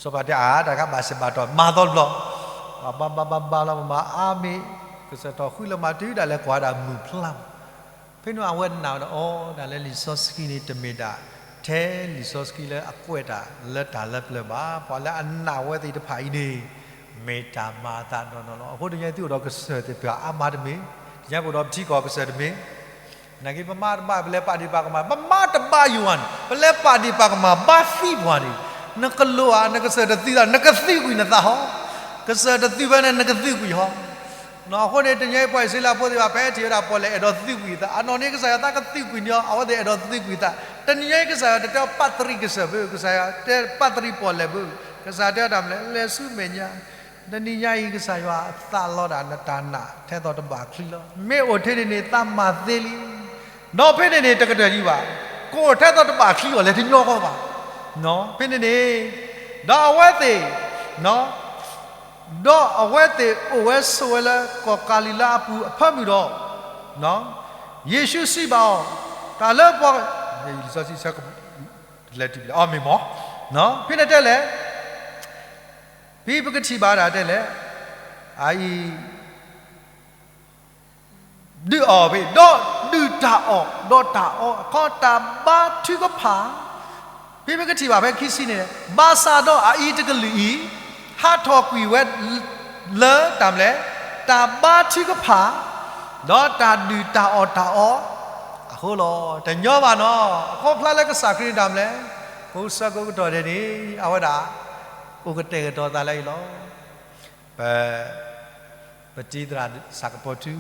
စီၤပၤတဲအါ တၢ်တခါဘၣ်စဲးဘၣ်တီၢ် မၤသီတဘျီ, ပှၤဘါဘါဘါဘါလီၤ ပှၤမၤအါမ့ၢ် ကစၢၢ်ထီၣ်ဃုလၢၤမး တုၤဒၣ်လဲာ်ကွၢ်ဒၣ်မုၢ်ဖျါမး, ဖဲန့ၣ်အဝဲနာ်ဝဲဒၣ်အီၤ တၢ်လၢလံာ်စီဆှံန့ၣ် တမ့ၢ်ဒၣ် ထဲလံာ်စီဆှံလၢအကွဲးတၢ်လၢတၢ်လၢပျၢၤဘၣ်, ပှၤလၢအနာ်ဝဲသ့ၣ်တဖၣ်အံၤန့ၣ် မ့ၢ်တၢ်မၤအသးနီၢ်နီၢ်လီၤ. အဃိတနံၤညါအံၤသုအိၣ်ဒီးကစၢၢ်သ့ၣ်တဖၣ်အါမးတမ့ၢ်, တနံၤညါပအိၣ်ဒီးပထံကီၢ်ကစၢၢ်တမ့ၢ် နာ်က့ ပမၤတဘၣ် ပလဲၤပာ်ဒ့ၣ်ပာ်ကမၣ် ပမၤတဘၣ်ယွၤန့ၣ် ပလဲၤပာ်ဒ့ၣ်ပာ်ကမၣ်ဘါသံပှၤန့ၣ် နကလိၤဧါ နကစၢၢ်တသုသး နကသုးကွံာ်နသးဟီ, ကစၢၢ်တသုဖဲန့ၣ် နကသုးကွံာ်ဟီ. အဃိန့ၣ် တနံၤညါအံၤပှၤအံၣ်စရ့လးဖိသ့ၣ်တဖၣ် ဖဲထံၣ်ဝဲဒၣ်ပီၣ်လဲၣ်အဲၣ်ဒိးသုးကွံာ်အသး အနီၢ်န့ၣ် ကစၢ်ယွၤသးကသုးကွံာ်န့ၢ်အီၤ အဝဲသ့ၣ်အဲၣ်ဒိးသုးကွံာ်အသး တနံၤညါအံၤကစၢ်ယွၤတတဲပၣ်တရံးကစၢၢ်ဘၣ် ကစၢ်ယွၤတဲပၣ်တရံးပီၣ်လဲၣ်ဘၣ် ကစၢ်တဲတၢ်မနုၤလဲၣ် လဲၤဆူမဲာ်ညါ တနံၤညါအံၤ ကစၢ်ယွၤသးလီၤဒၣ်နတၢ်နာ်ထဲသိးတဘၣ်ချံလီၤ. မ့ၢ်အိၣ်ထဲန့ၣ်န့ၣ် သးမၤသ့လံ. ဒီးဖဲန့ၣ်န့ၣ် တကတၢၢ်ဒံးဘၣ်, ကအိၣ်ထဲသိးတဘၣ်ချံအီၤလဲၣ်တညီဃီဘၣ်. ဖဲန့ၣ်န့ၣ်, ဒီးအဝဲသ့ၣ်, ဒီးအဝဲသ့ၣ်အိၣ်ဝဲဆိးဝဲလၢကီၢ်ကၤလံၤလါအပူၤအဖၢမုၢ်ဒီး, ယ့ၣ်ၡူးစံးဘၣ်အီၤ, တၢ်လၢပှၤ, လဲၤတုၤလဲၣ်, အီၤမ့ၢ်မ့ၢ်, ဖဲန့ၣ်တဲလဲၣ် ဖဲပကထံၣ်ဘၣ်ဒၣ်တဲလဲၣ်, အအံၤ, ဒုးအီၣ်ဖဲ, ဒီးဒုးတၢ်အီၣ်, ဒီးတၢ်အီ, အခီတၢ်ဘါထုကဖၣ်, ဖဲပကထံၣ်ဘၣ်ဖဲခံဆံန့ၣ်, ဘၣ်ဆၣ်ဒီးအအံၤတကလုာ်အံၤ, ဟးထီၣ်ကွံာ်ဝဲ လၢတၢ်မနုၤလဲၣ်, တၢ်ဘါထုကဖၣ်, ဒီးတၢ်ဒုးတၢ်အီၣ်တၢ်အီ, အဃိလီၤ. တညီဘၣ်နီၤ, အခီဖျိလၢကစၢ်ခရံာ်တၢ်မနုၤလဲၣ်, ကိးဆၢကိးကတီၢ်ဒဲးန့ၣ်, အဝဲဒၣ်, အိၣ်ကတဲာ်ကတီၤသးလၢအံၤလီၤ. ပ, ပတံၤသရၣ်စးကပီၤထူ,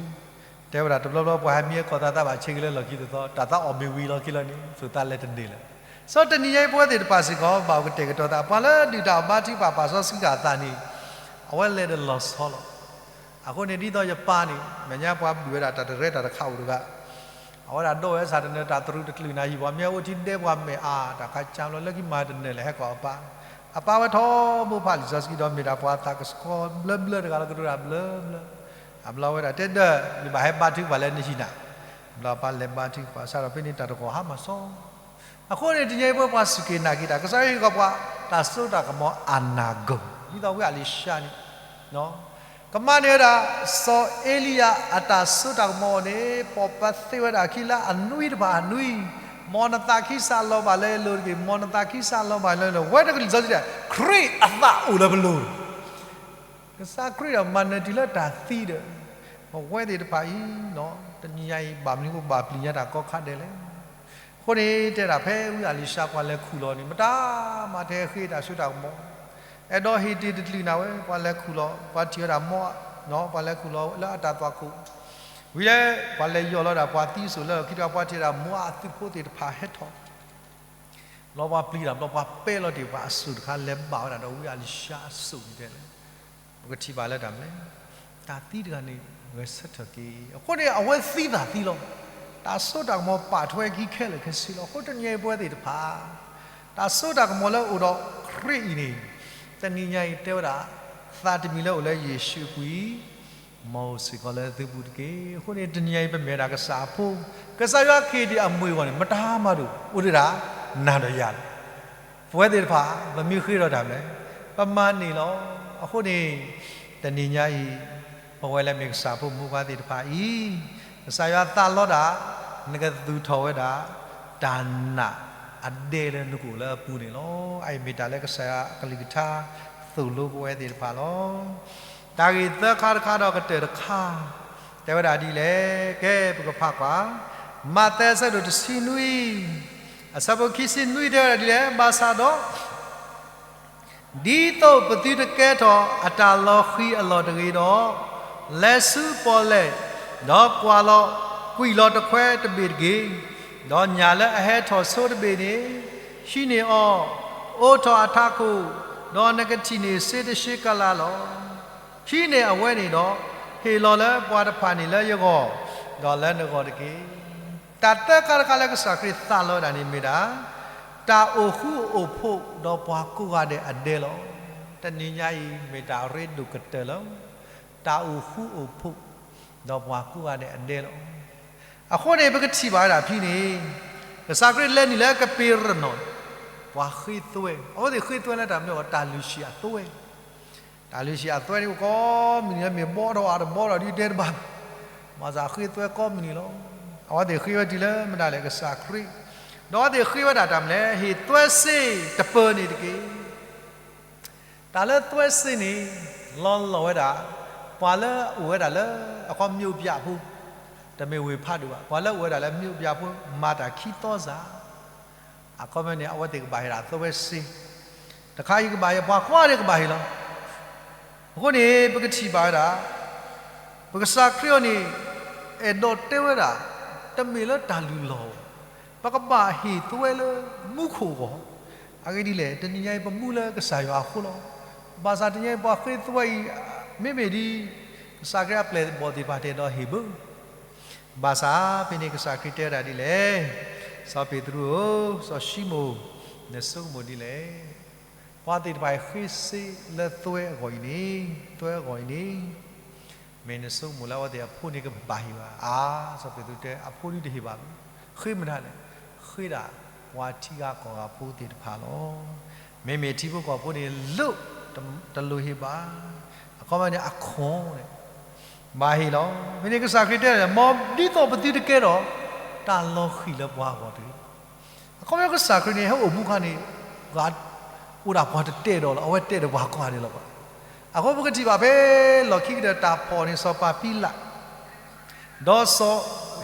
တဲဝဲဒၣ်တဘျီဘျီပှၤဟဲမံဟဲခီၣ်သးသးဘၣ်ဆ့က့ၤလၢလီၢ်ခံသသီ, တၢ်သးအီၣ်မ့ၢ်ဝံၤလီၤခံလီၤန့ၣ်, သူၣ်သးလဲၤတန့ၢ်လၢၤ. စီၤတနံၤညါအံၤပဝဲသ့ၣ်တဖၣ်စ့ၢ်ကီး ဘၣ်အိၣ်ကတဲာ်ကတီၤသး, ပှၤလၢဒုးတၢ်အီၣ်ဘါထုကဖၣ်ပာ်စီဆှံတၢ်အသးန့ၣ်, အဝဲလဲၤဒီးလီၤဆီလီၤ. အဃိန့ၣ်ဒ်သိးယပၢ်န့ၣ်, မဲာ်ညါပှၤဘုၣ်ဝဲဒၣ်တၢ်တရဲတၢ်တခးအိၣ်တဂၤ, အဝဲဒၣ်ဒိးဝဲဆၣ်တနၢၤတၢ်တရူးတကျုာ်နၤယံၤဘၣ်, မ့ၢ်အိၣ်ထံဒဲပှၤမဲာ်အါ, တၢ်ခါဆါလီၤလၢခံမၤတနၢၤလဲၣ်ဟဲကီၢ်အပၢ်, အပၢ်ဝဲထီဘိဖးလံာ်စီဆှံဒီးမ့ၢ်ဒၣ်ပှၤသးကဆှီဘျၢဘျၢတဂၤလီၤကတိၤတၢ်ဘျၢဘျၢ အဘျီဝဲဒၣ်တဲဒၢး ယဘၣ်ဟဲဘါထုကဖၣ်လၢနဟံၣ်နၤ, ဘျီပၢ်လဲၤဘါထုကဖၣ်စးထီၣ်ဖဲန့ၣ် တၢ်တဂီၢ်ဟါမၢ်စီ, အဃိန့ၣ် တနံၤအံၤပဝဲပှၤစူၢ်က့ၤနာ်က့ၤတၢ် ကစၢ်ယွၤဟ့ၣ်ဂီၤပှၤ တၢ်စိတၢ်ကမီၤအနၢ်ဂၢၢ် ဒ်သိးဝံအလံၤၡါန့ၣ် ကမၤန့ၢ်ဝဲဒၣ် စီၤအ့လံယၤအတၢ်စိတၢ်ကမီၤန့ၣ် ပိာ်ပသ့ဝဲဒၣ်အခံလၢအနွံတဖၣ်အနွံ, မ်နသးခံစးလီၤဘၣ်လၢယလိၤတဂ့ၤ, မ်နသးခံစးလီၤဘၣ်လၢယလိၤ, ဝဲတကလုာ်စီဆှံတဲ ခရံာ်အသးအိၣ်လၢပလိၤ ကစၢ်ခရံာ်ဒီးမၤနၢၤတုၤလၢတၢ်သံဒီး ပဝဲသ့ၣ်တဖၣ်အံၤ တနံၤညါအံၤ ဘၣ်မနုၤဃိဘၣ်ပျံၤညါတၢ်ကီခါဒဲးလဲၣ်. အဃိန့ၣ် တဲဒၣ်ဖဲဝံအလံၤၡါပှၤလဲၤခူၣ်လီၤန့ၣ် မတၤမၤထဲဃ့တၢ်စိတၢ်ကမီၤ, အဲၣ်ဒိးဟ့ၣ်တ့ၢ်တကလုာ်နၤဝဲ ပှၤလဲၤခူၣ်လီၤ ပှၤထံၣ်ဝဲဒၣ်မိၢ် ပှၤလဲၤခူၣ်လီၤလၢအတၢ်သွၣ်ခိၣ်, ဝံၤလၢ ပှၤလဲၤယီၢ်လီၤဒၣ်ပှၤသံစိၣ်လၢခံတခါ ပှၤထံၣ်ဝဲဒၣ်မိၢ်အသုးဖိသ့ၣ်တဖၣ်ဟဲထီၣ် ဘျီပှၤပျံၤတၢ်ဘျီ ပှၤပဲလီၤတ့ၢ်ပှၤအစိၣ်တခါ လဲၤဘၣ်ဝဲဒၣ်ဒီးဝံအလံၤၡါအစိၣ်န့ၣ်တဲလဲၣ်. ပကထံၣ်ဘၣ်လၢတၢ်မနုၤလဲၣ်, တၢ်သံတဂၤန့ၣ် ဂဲၤဆၢထၢၣ်က့ၤ, အဃိန့ၣ် အဝဲသံသးသံလီၤ. တၢ်စိတၢ်ကမီၤပာ်ထွဲခံခဲလၢာ်ခဲဆ့လီၤ. အဃိတနံၤအံၤပဝဲသ့ၣ်တဖၣ် တၢ်စိတၢ်ကမီၤလၢအိၣ်ဒီးခရံာ်အံၤန့ၣ် တနံၤညါအံၤတဲဝဲဒၣ် သးတမံၤလၢအိၣ်လၢယ့ၣ်ၡူးအပူၤအံၤ မ်အိၣ်စ့ၢ်ကီးလၢသုပူၤတက့ၢ်. အဃိန့ၣ် တနံၤညါအံၤပမ့ၢ်ဝဲဒၣ်ကစၢ်အဖိ, ကစၢ်ယွၤကဟ့ၣ်ဒံးအမွေအဂီၢ်န့ၣ် မတၤမၤဒိၣ် အိၣ်ဒံးဒၣ် နၤဒီးယၤလီၤ. ပဝဲသ့ၣ်တဖၣ် ပမ့ၢ်ဃ့ဒီးတၢ်မနုၤလဲၣ်, ပမၤန့ၢ်လီၤ. အဃိန့ၣ် တနံၤညါအံၤ ပဝဲလၢမ့ၢ်ကစၢ်ဖိမုၣ်ဖိခွါသ့ၣ်တဖၣ်အံၤ ကစၢ်ယွၤသးလီဒၣ် နကသူၣ်ထီၣ်ဝဲဒၣ် တၢ်နာ်အဒဲလၢနကအိၣ်လၢအပူၤန့ၣ်လီၤ. အအံၤမ့ၢ်တၢ်လၢကစၢ်ယွၤအကလုၢ်ကထါ သိၣ်လိပဝဲသ့ၣ်တဖၣ်လီၤ. တၢ်ဂ့ၢ်သၢခါတခါဒီးကတၢၢ်တခါ တဲဝဲဒၣ်ဒ်လဲၣ်. ကဲ ပကဖးကွၢ် မးသဲအဆၢဒိၣ်တဆံနွံ အဆၢဖိခံဆံနွံတဲဝဲဒၣ်ဒ်လဲၣ်. ဘၣ်ဆၣ်ဒီး ဒ်သိးပသုတကဲထီၣ်အတၢ်လီၤဃံၤအလီၢ်တဂ့ၤဒီး, လဲၤဆူပီၣ်လဲၣ်, ဒီးကွၢ်လီၤကွံာ်လီၤတခွဲတဘ့ၣ်တက့ၢ်. ဒီးညၣ်လၢအဟဲထီၣ်ဆိတဘ့ၣ်န့ၣ် ဟံးန့ၢ်အီၤ, အိးထီၣ်အထးခိၣ်, ဒီးနကထံၣ်န့ၢ်စ့တဆ့ကလးလီၤ. ဟံးန့ၢ်အဝဲန့ၣ်ဒီး, ဟ့ၣ်လီၤလၢပှၤတဖၣ်န့ၣ်လၢယဂီၢ်, ဒီးလၢနဂီၢ်တက့ၢ်. တၢ်သၢခါတခါလၢကစၢ်ခရံာ်သးလီဝဲဒၣ်န့ၣ်မ့ၢ်ဒၣ် တၢ်အိၣ်ဃူအိၣ်ဖိးဒီးပှၤကိးဂၤဒဲးအဒဲလီၤ. တနံၤညါအံၤ မ့ၢ်တၢ်ရ့ဒိၣ်ကတၢၢ်လၢ တၢ်အိၣ်ဃူအိၣ်ဖိး ဒီးပှၤကိးဂၤဒဲးအဒဲလီၤ. အဃိန့ၣ် ပကထံၣ်ဘၣ်ဝဲဒၣ်ဖဲန့ၣ် ကစၢ်ခရံာ်လဲၤနုာ်လၢကပ့းရနီၣ်, ပှၤဃ့သွဲ, အဝဲသ့ၣ်ဃ့သွဲလၢတၢ်မနုၤအဃိ တၢ်လုၢ်ဟံၣ်အသွဲ တၢ်လုၢ်ဟံၣ်အသွဲန့ၣ် ကိးမုၢ်နံၤလၢမ့ၢ်ဘီထီၣ်အတဘီထီၣ်ဒ်တဲတဘၣ်, ဘၣ်ဆၣ်ဃ့သွဲကိးမုၢ်နံၤလီၤ. အဝဲသ့ၣ်ဃ့ဝဲတုၤလၢမတၤလဲၣ် ကစၢ်ခရံာ်, ဒီးအဝဲသ့ၣ်ဃ့ဝဲဒၣ်တၢ်မနုၤလဲၣ်, ဟ့ၣ်သွဲစ့တပၢၤန့ၣ်တက့ၢ်. တၢ်လၢသွဲစ့န့ၣ် လီၤလီၤဝဲဒၣ် ပှၤလၢအအိၣ်ဝဲဒၣ်လၢ အခီပညီ မြို့ပြဖိ, တမ့ၢ်ဝ့ၢ်ဖးဒိၣ်ဘၣ်, ပှၤလၢအအိၣ်ဝဲဒၣ်လၢ မြို့ပြဖိ မၤတၢ်ခံသီစၢ် အခီပညီန့ၣ် အဝဲသ့ၣ်ကဘၣ်ဟ့ၣ်ဒၣ်သွဲစ့, တခါအံၤကဘၣ်ဟ့ၣ် ပှၤကိးဂၤဒဲးကဘၣ်ဟ့ၣ်လီၤ. အဃိန့ၣ် ပကထံၣ်ဘၣ်ဝဲဒၣ် ပကစၢ်ခရံာ်အံၤန့ၣ် အဲၣ်ဒိးတဲဝဲဒၣ် တမ့ၢ်လၢတၢ်လုၢ်လီၢ်ဘၣ်, ပကဘၣ်ဟ့ၣ်သွဲလၢမူခိၣ်အဂီၢ်, အဂ့ၢ်ဒ်လဲၣ် တနံၤညါအံၤပမူလၢကစၢ်ယွၤအဃိလီၤ. ဘၣ်ဆၣ်တနံၤညါအံၤပှၤဃ့သွဲအံၤ မ့မ့ၢ်ဒ် ကစၢ်ခရံာ်အပျဲၢ်အဘီၣ်သ့ၣ်တဖၣ်တအဲၣ်ဒိးဟ့ၣ်ဘၣ် ဘၣ်ဆၣ်ဖဲန့ၣ်ကစၢ်ခရံာ်တဲဝဲဒၣ်ဒ်လဲၣ်, စီၤပ့းတရူးဧၢ, စီၤၡံမိၣ်, နဆိကမိၣ်ဒ်လဲၣ်. ပှၤသ့ၣ်တဖၣ်အံၤဃ့စ့လၢသွဲအဂီၢ်အံၤန့ၣ်, သွဲအဂီၢ်အံၤန့ၣ်, မ့ၢ်နဆိကမိၣ်လၢအဝဲသ့ၣ်အဖိန့ၣ်ကဘၣ်ဟ့ၣ်ဘၣ်ဧါ. စီၤပ့းတရူးတဲ အဖိဒုတဟ့ၣ်ဘၣ်ဘၣ်. ဃ့မတၤလဲၣ်, ဃ့ဒၣ်ပှၤထံဂၤကီၢ်ဂၤဖိသ့ၣ်တဖၣ်လီၤ. မ့မ့ၢ်ထံဖိကီၢ်ဖိန့ၣ် လိၣ်တလိၣ်ဟ့ၣ်ဘၣ်. အခီပညီန့ၣ် အခွန်န့ၣ် ဘၣ်ဟ့ၣ်လီၤ. ဖဲန့ၣ်ကစၢ်ခရံာ်တဲလဲၣ်, မ်ဒ်သိးပသုတကဲထီၣ် တၢ်လီၤဃံၤလၢပှၤအဂီၢ်တဂ့ၤ. အခီပညီကစၢ်ခရံာ်န့ၣ် ဟဲအိၣ်မူခါန့ၣ် ဂၤအိၣ်ဒၣ်ပှၤတတဲာ်ဒီးလီၤ, အဝဲတဲာ်ဒီးပှၤကိးဂၤဒဲးလီၤဘၣ်. အဃိပကထံၣ်ဘၣ်ဖဲလီၢ်ခံကတၢၢ်တၢ်ဖီၣ်န့ၣ် စီၤပၤပံလး ဒီးစီၤဟ့ၤ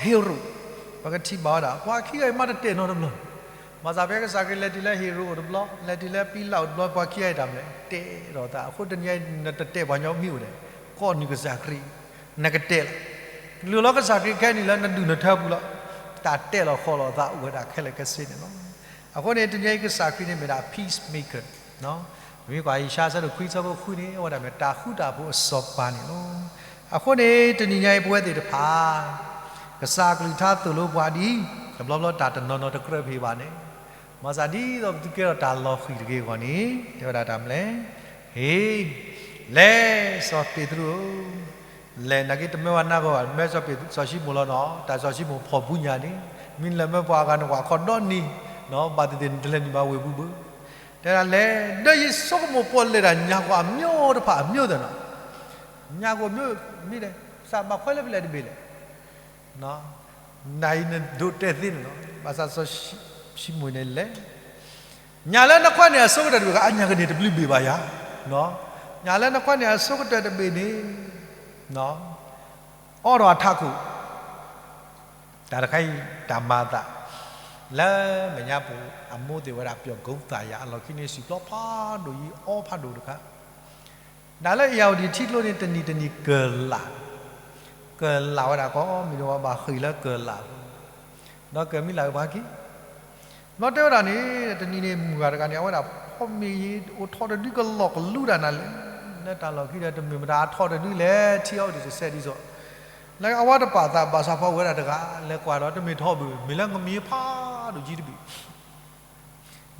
ရိာ်, ပကထံၣ်ဘၣ်ဝဲဒၣ် ပှၤခံဂၤအံၤမးတတဲာ်နီတဘျီ. ဘၣ်ဆၣ်ဖဲကစၢ်ခရံာ်လဲၤတုၤလၢဟ့ၤရိာ်အိၣ်တဘျီ, လဲၤတုၤလၢပံလးအိၣ်တဘျီ, ပှၤခံဂၤအံၤတၢ်မနုၤလဲၣ်, တဲာ်ဒီးသး. အဃိတနံၤအံၤ နတတဲာ်ပှၤညီမ့ၢ်အိၣ်ဒီး ကိးနုာ်ကစၢ်ခရံာ်, နကတဲာ်လီၤ. လုၢ်လီၤကစၢ်ခရံာ်ခဲနံၤလၢနဒူၣ်နထၢပူၤလီၤ. တၢ်တဲာ်လီၤဃီလီၤသးအိၣ်ဝဲဒၣ်ခဲလၢာ်ခဲဆ့န့ၣ်လီၤ. အဃိန့ၣ် တနံၤအံၤကစၢ်ခရံာ်န့ၣ်မ့ၢ်ဒၣ် peacemaker မ့ၢ်ကွၢ်ယၡါယၤအဆၢဒိၣ်ခွံဆၢဖိဃုန့ၣ် အဝဲဒၣ်မ့ၢ်တၢ်ဃူတၢ်ဖိးအစီၤပၤန့ၣ်လီၤ. အဃိန့ၣ် တနံၤညါအံၤပဝဲသ့ၣ်တဖၣ် ကစၢ်အကလုၢ်ကထါသိၣ်လိပှၤဒ်အံၤ, တဘျီဘျီတၢ်တနီၤနီၤတကြၢးပဟ့ၣ်ဘၣ်န့ၣ်, ဘၣ်ဆၣ်ဒ်သိးပသုကဲထီၣ်တၢ်လီၤဃံၤတဂ့ၤအဂီၢ်န့ၣ် တဲဝဲဒၣ်တၢ်မနုၤလဲၣ်, ဟ့ၣ်, လဲၤစီၤပ့းတရူးဧၢ, လဲၤနာ်က့တမၢဝဲနၢ်ဂီၢ်ဘၣ်, မၢစီၤပ့းစီၤၡံမိၣ်လီၤနီၤ, တၢ်စီၤၡံမိၣ်ဖီၣ်ပူညၣ်န့ၣ်, မ့ၢ်နလဲၤမၢပှၤအဂၤန့ၣ် ကွၢ်ခီဒီနံၤ, ဘၣ်သ့ၣ်သ့ၣ်နတလဲၤနုာ်ဘၣ်ဝ့ၢ်ပူၤဘၣ်. တဲဒၣ်လဲၤ, ဒီးယဆိကမိၣ်ပှၤလဲၤတၢ်ညၣ်ကွၢ်အမျိုးတဖၣ်အမျိုးသ့ၣ်နီၤ, ညၣ်ကွၢ်အမျိုး, မ့ၢ်လဲၣ်, စးဘၣ်ခွဲးလၢပလဲၤတဘ့ၣ်လဲၣ် နၤအံၤနဒိးတဲသ့န့ၣ်လီၤ. ဘၣ်ဆၣ်စီၤၡံမိၣ်န့ၣ်လဲၤ, ညၣ်လၢနခွဲးန့ၣ်အဆိကတၢၢ်တဘ့ၣ် အညၣ်ကန့ၢ်တဘျုးဘ့ၣ်ဘၣ်ယၤ, ညၣ်လၢနခွဲးန့ၣ်အဆိကတၢၢ်တဘ့ၣ်န့ၣ်, အိးထီၣ်အထးခိၣ်, တၢ်တခါအံၤ တၢ်မၤအသး, လၢမဲာ်ညါပူၤ အမိၢ်သ့ၣ်ဝဲဒၣ်ပျီၣ်ကိသးယၤအလီၢ်ခံန့ၣ် စံာ်ပျီဖးဒိၣ်အံၤ အီဖးဒိၣ်တခါ တၢ်လၢအ့ၣ်ယၣ်ဝတံၣ်ထံကျိန့ၣ် တနံၤတနံၤကၢၢ်လၢ်, ကၢၢ်လၢ်ဝဲဒၣ်ကိးမံၤဒဲး ဘၣ်ဃ့ၢ်လၢကၢၢ်လၢ်, ဒီးကၢၢ်မံလၢ်ဝဲပှၤခံ, ဘျီတဲဝဲဒၣ်န့ၣ် တနံၤန့ၣ် မုၢ်ဂၤတဂၤန့ၣ် အဝဲဒၣ်ဖီမ့ၤ အိၣ်ထီၣ်တဒုကလီၢ်ကလူဒၣ်နၤလဲၣ်, လၢတၢ်လီၢ်ခံဒီး တမ့ၢ်မတၤအထီၣ်တဒုလဲၣ် ထံအီဒံးတစဲးဒ်သိး, လၢအဝဲတပာ်သးဘၣ်ဆၣ်ဖီဝဲဒၣ်တဂၤ လဲၤကွၢ်ဒီးတမ့ၢ်ထီဘၣ်, မ့ၢ်လၢငမ့ၢ်ဖးဒိၣ်ကံတဘ့ၣ်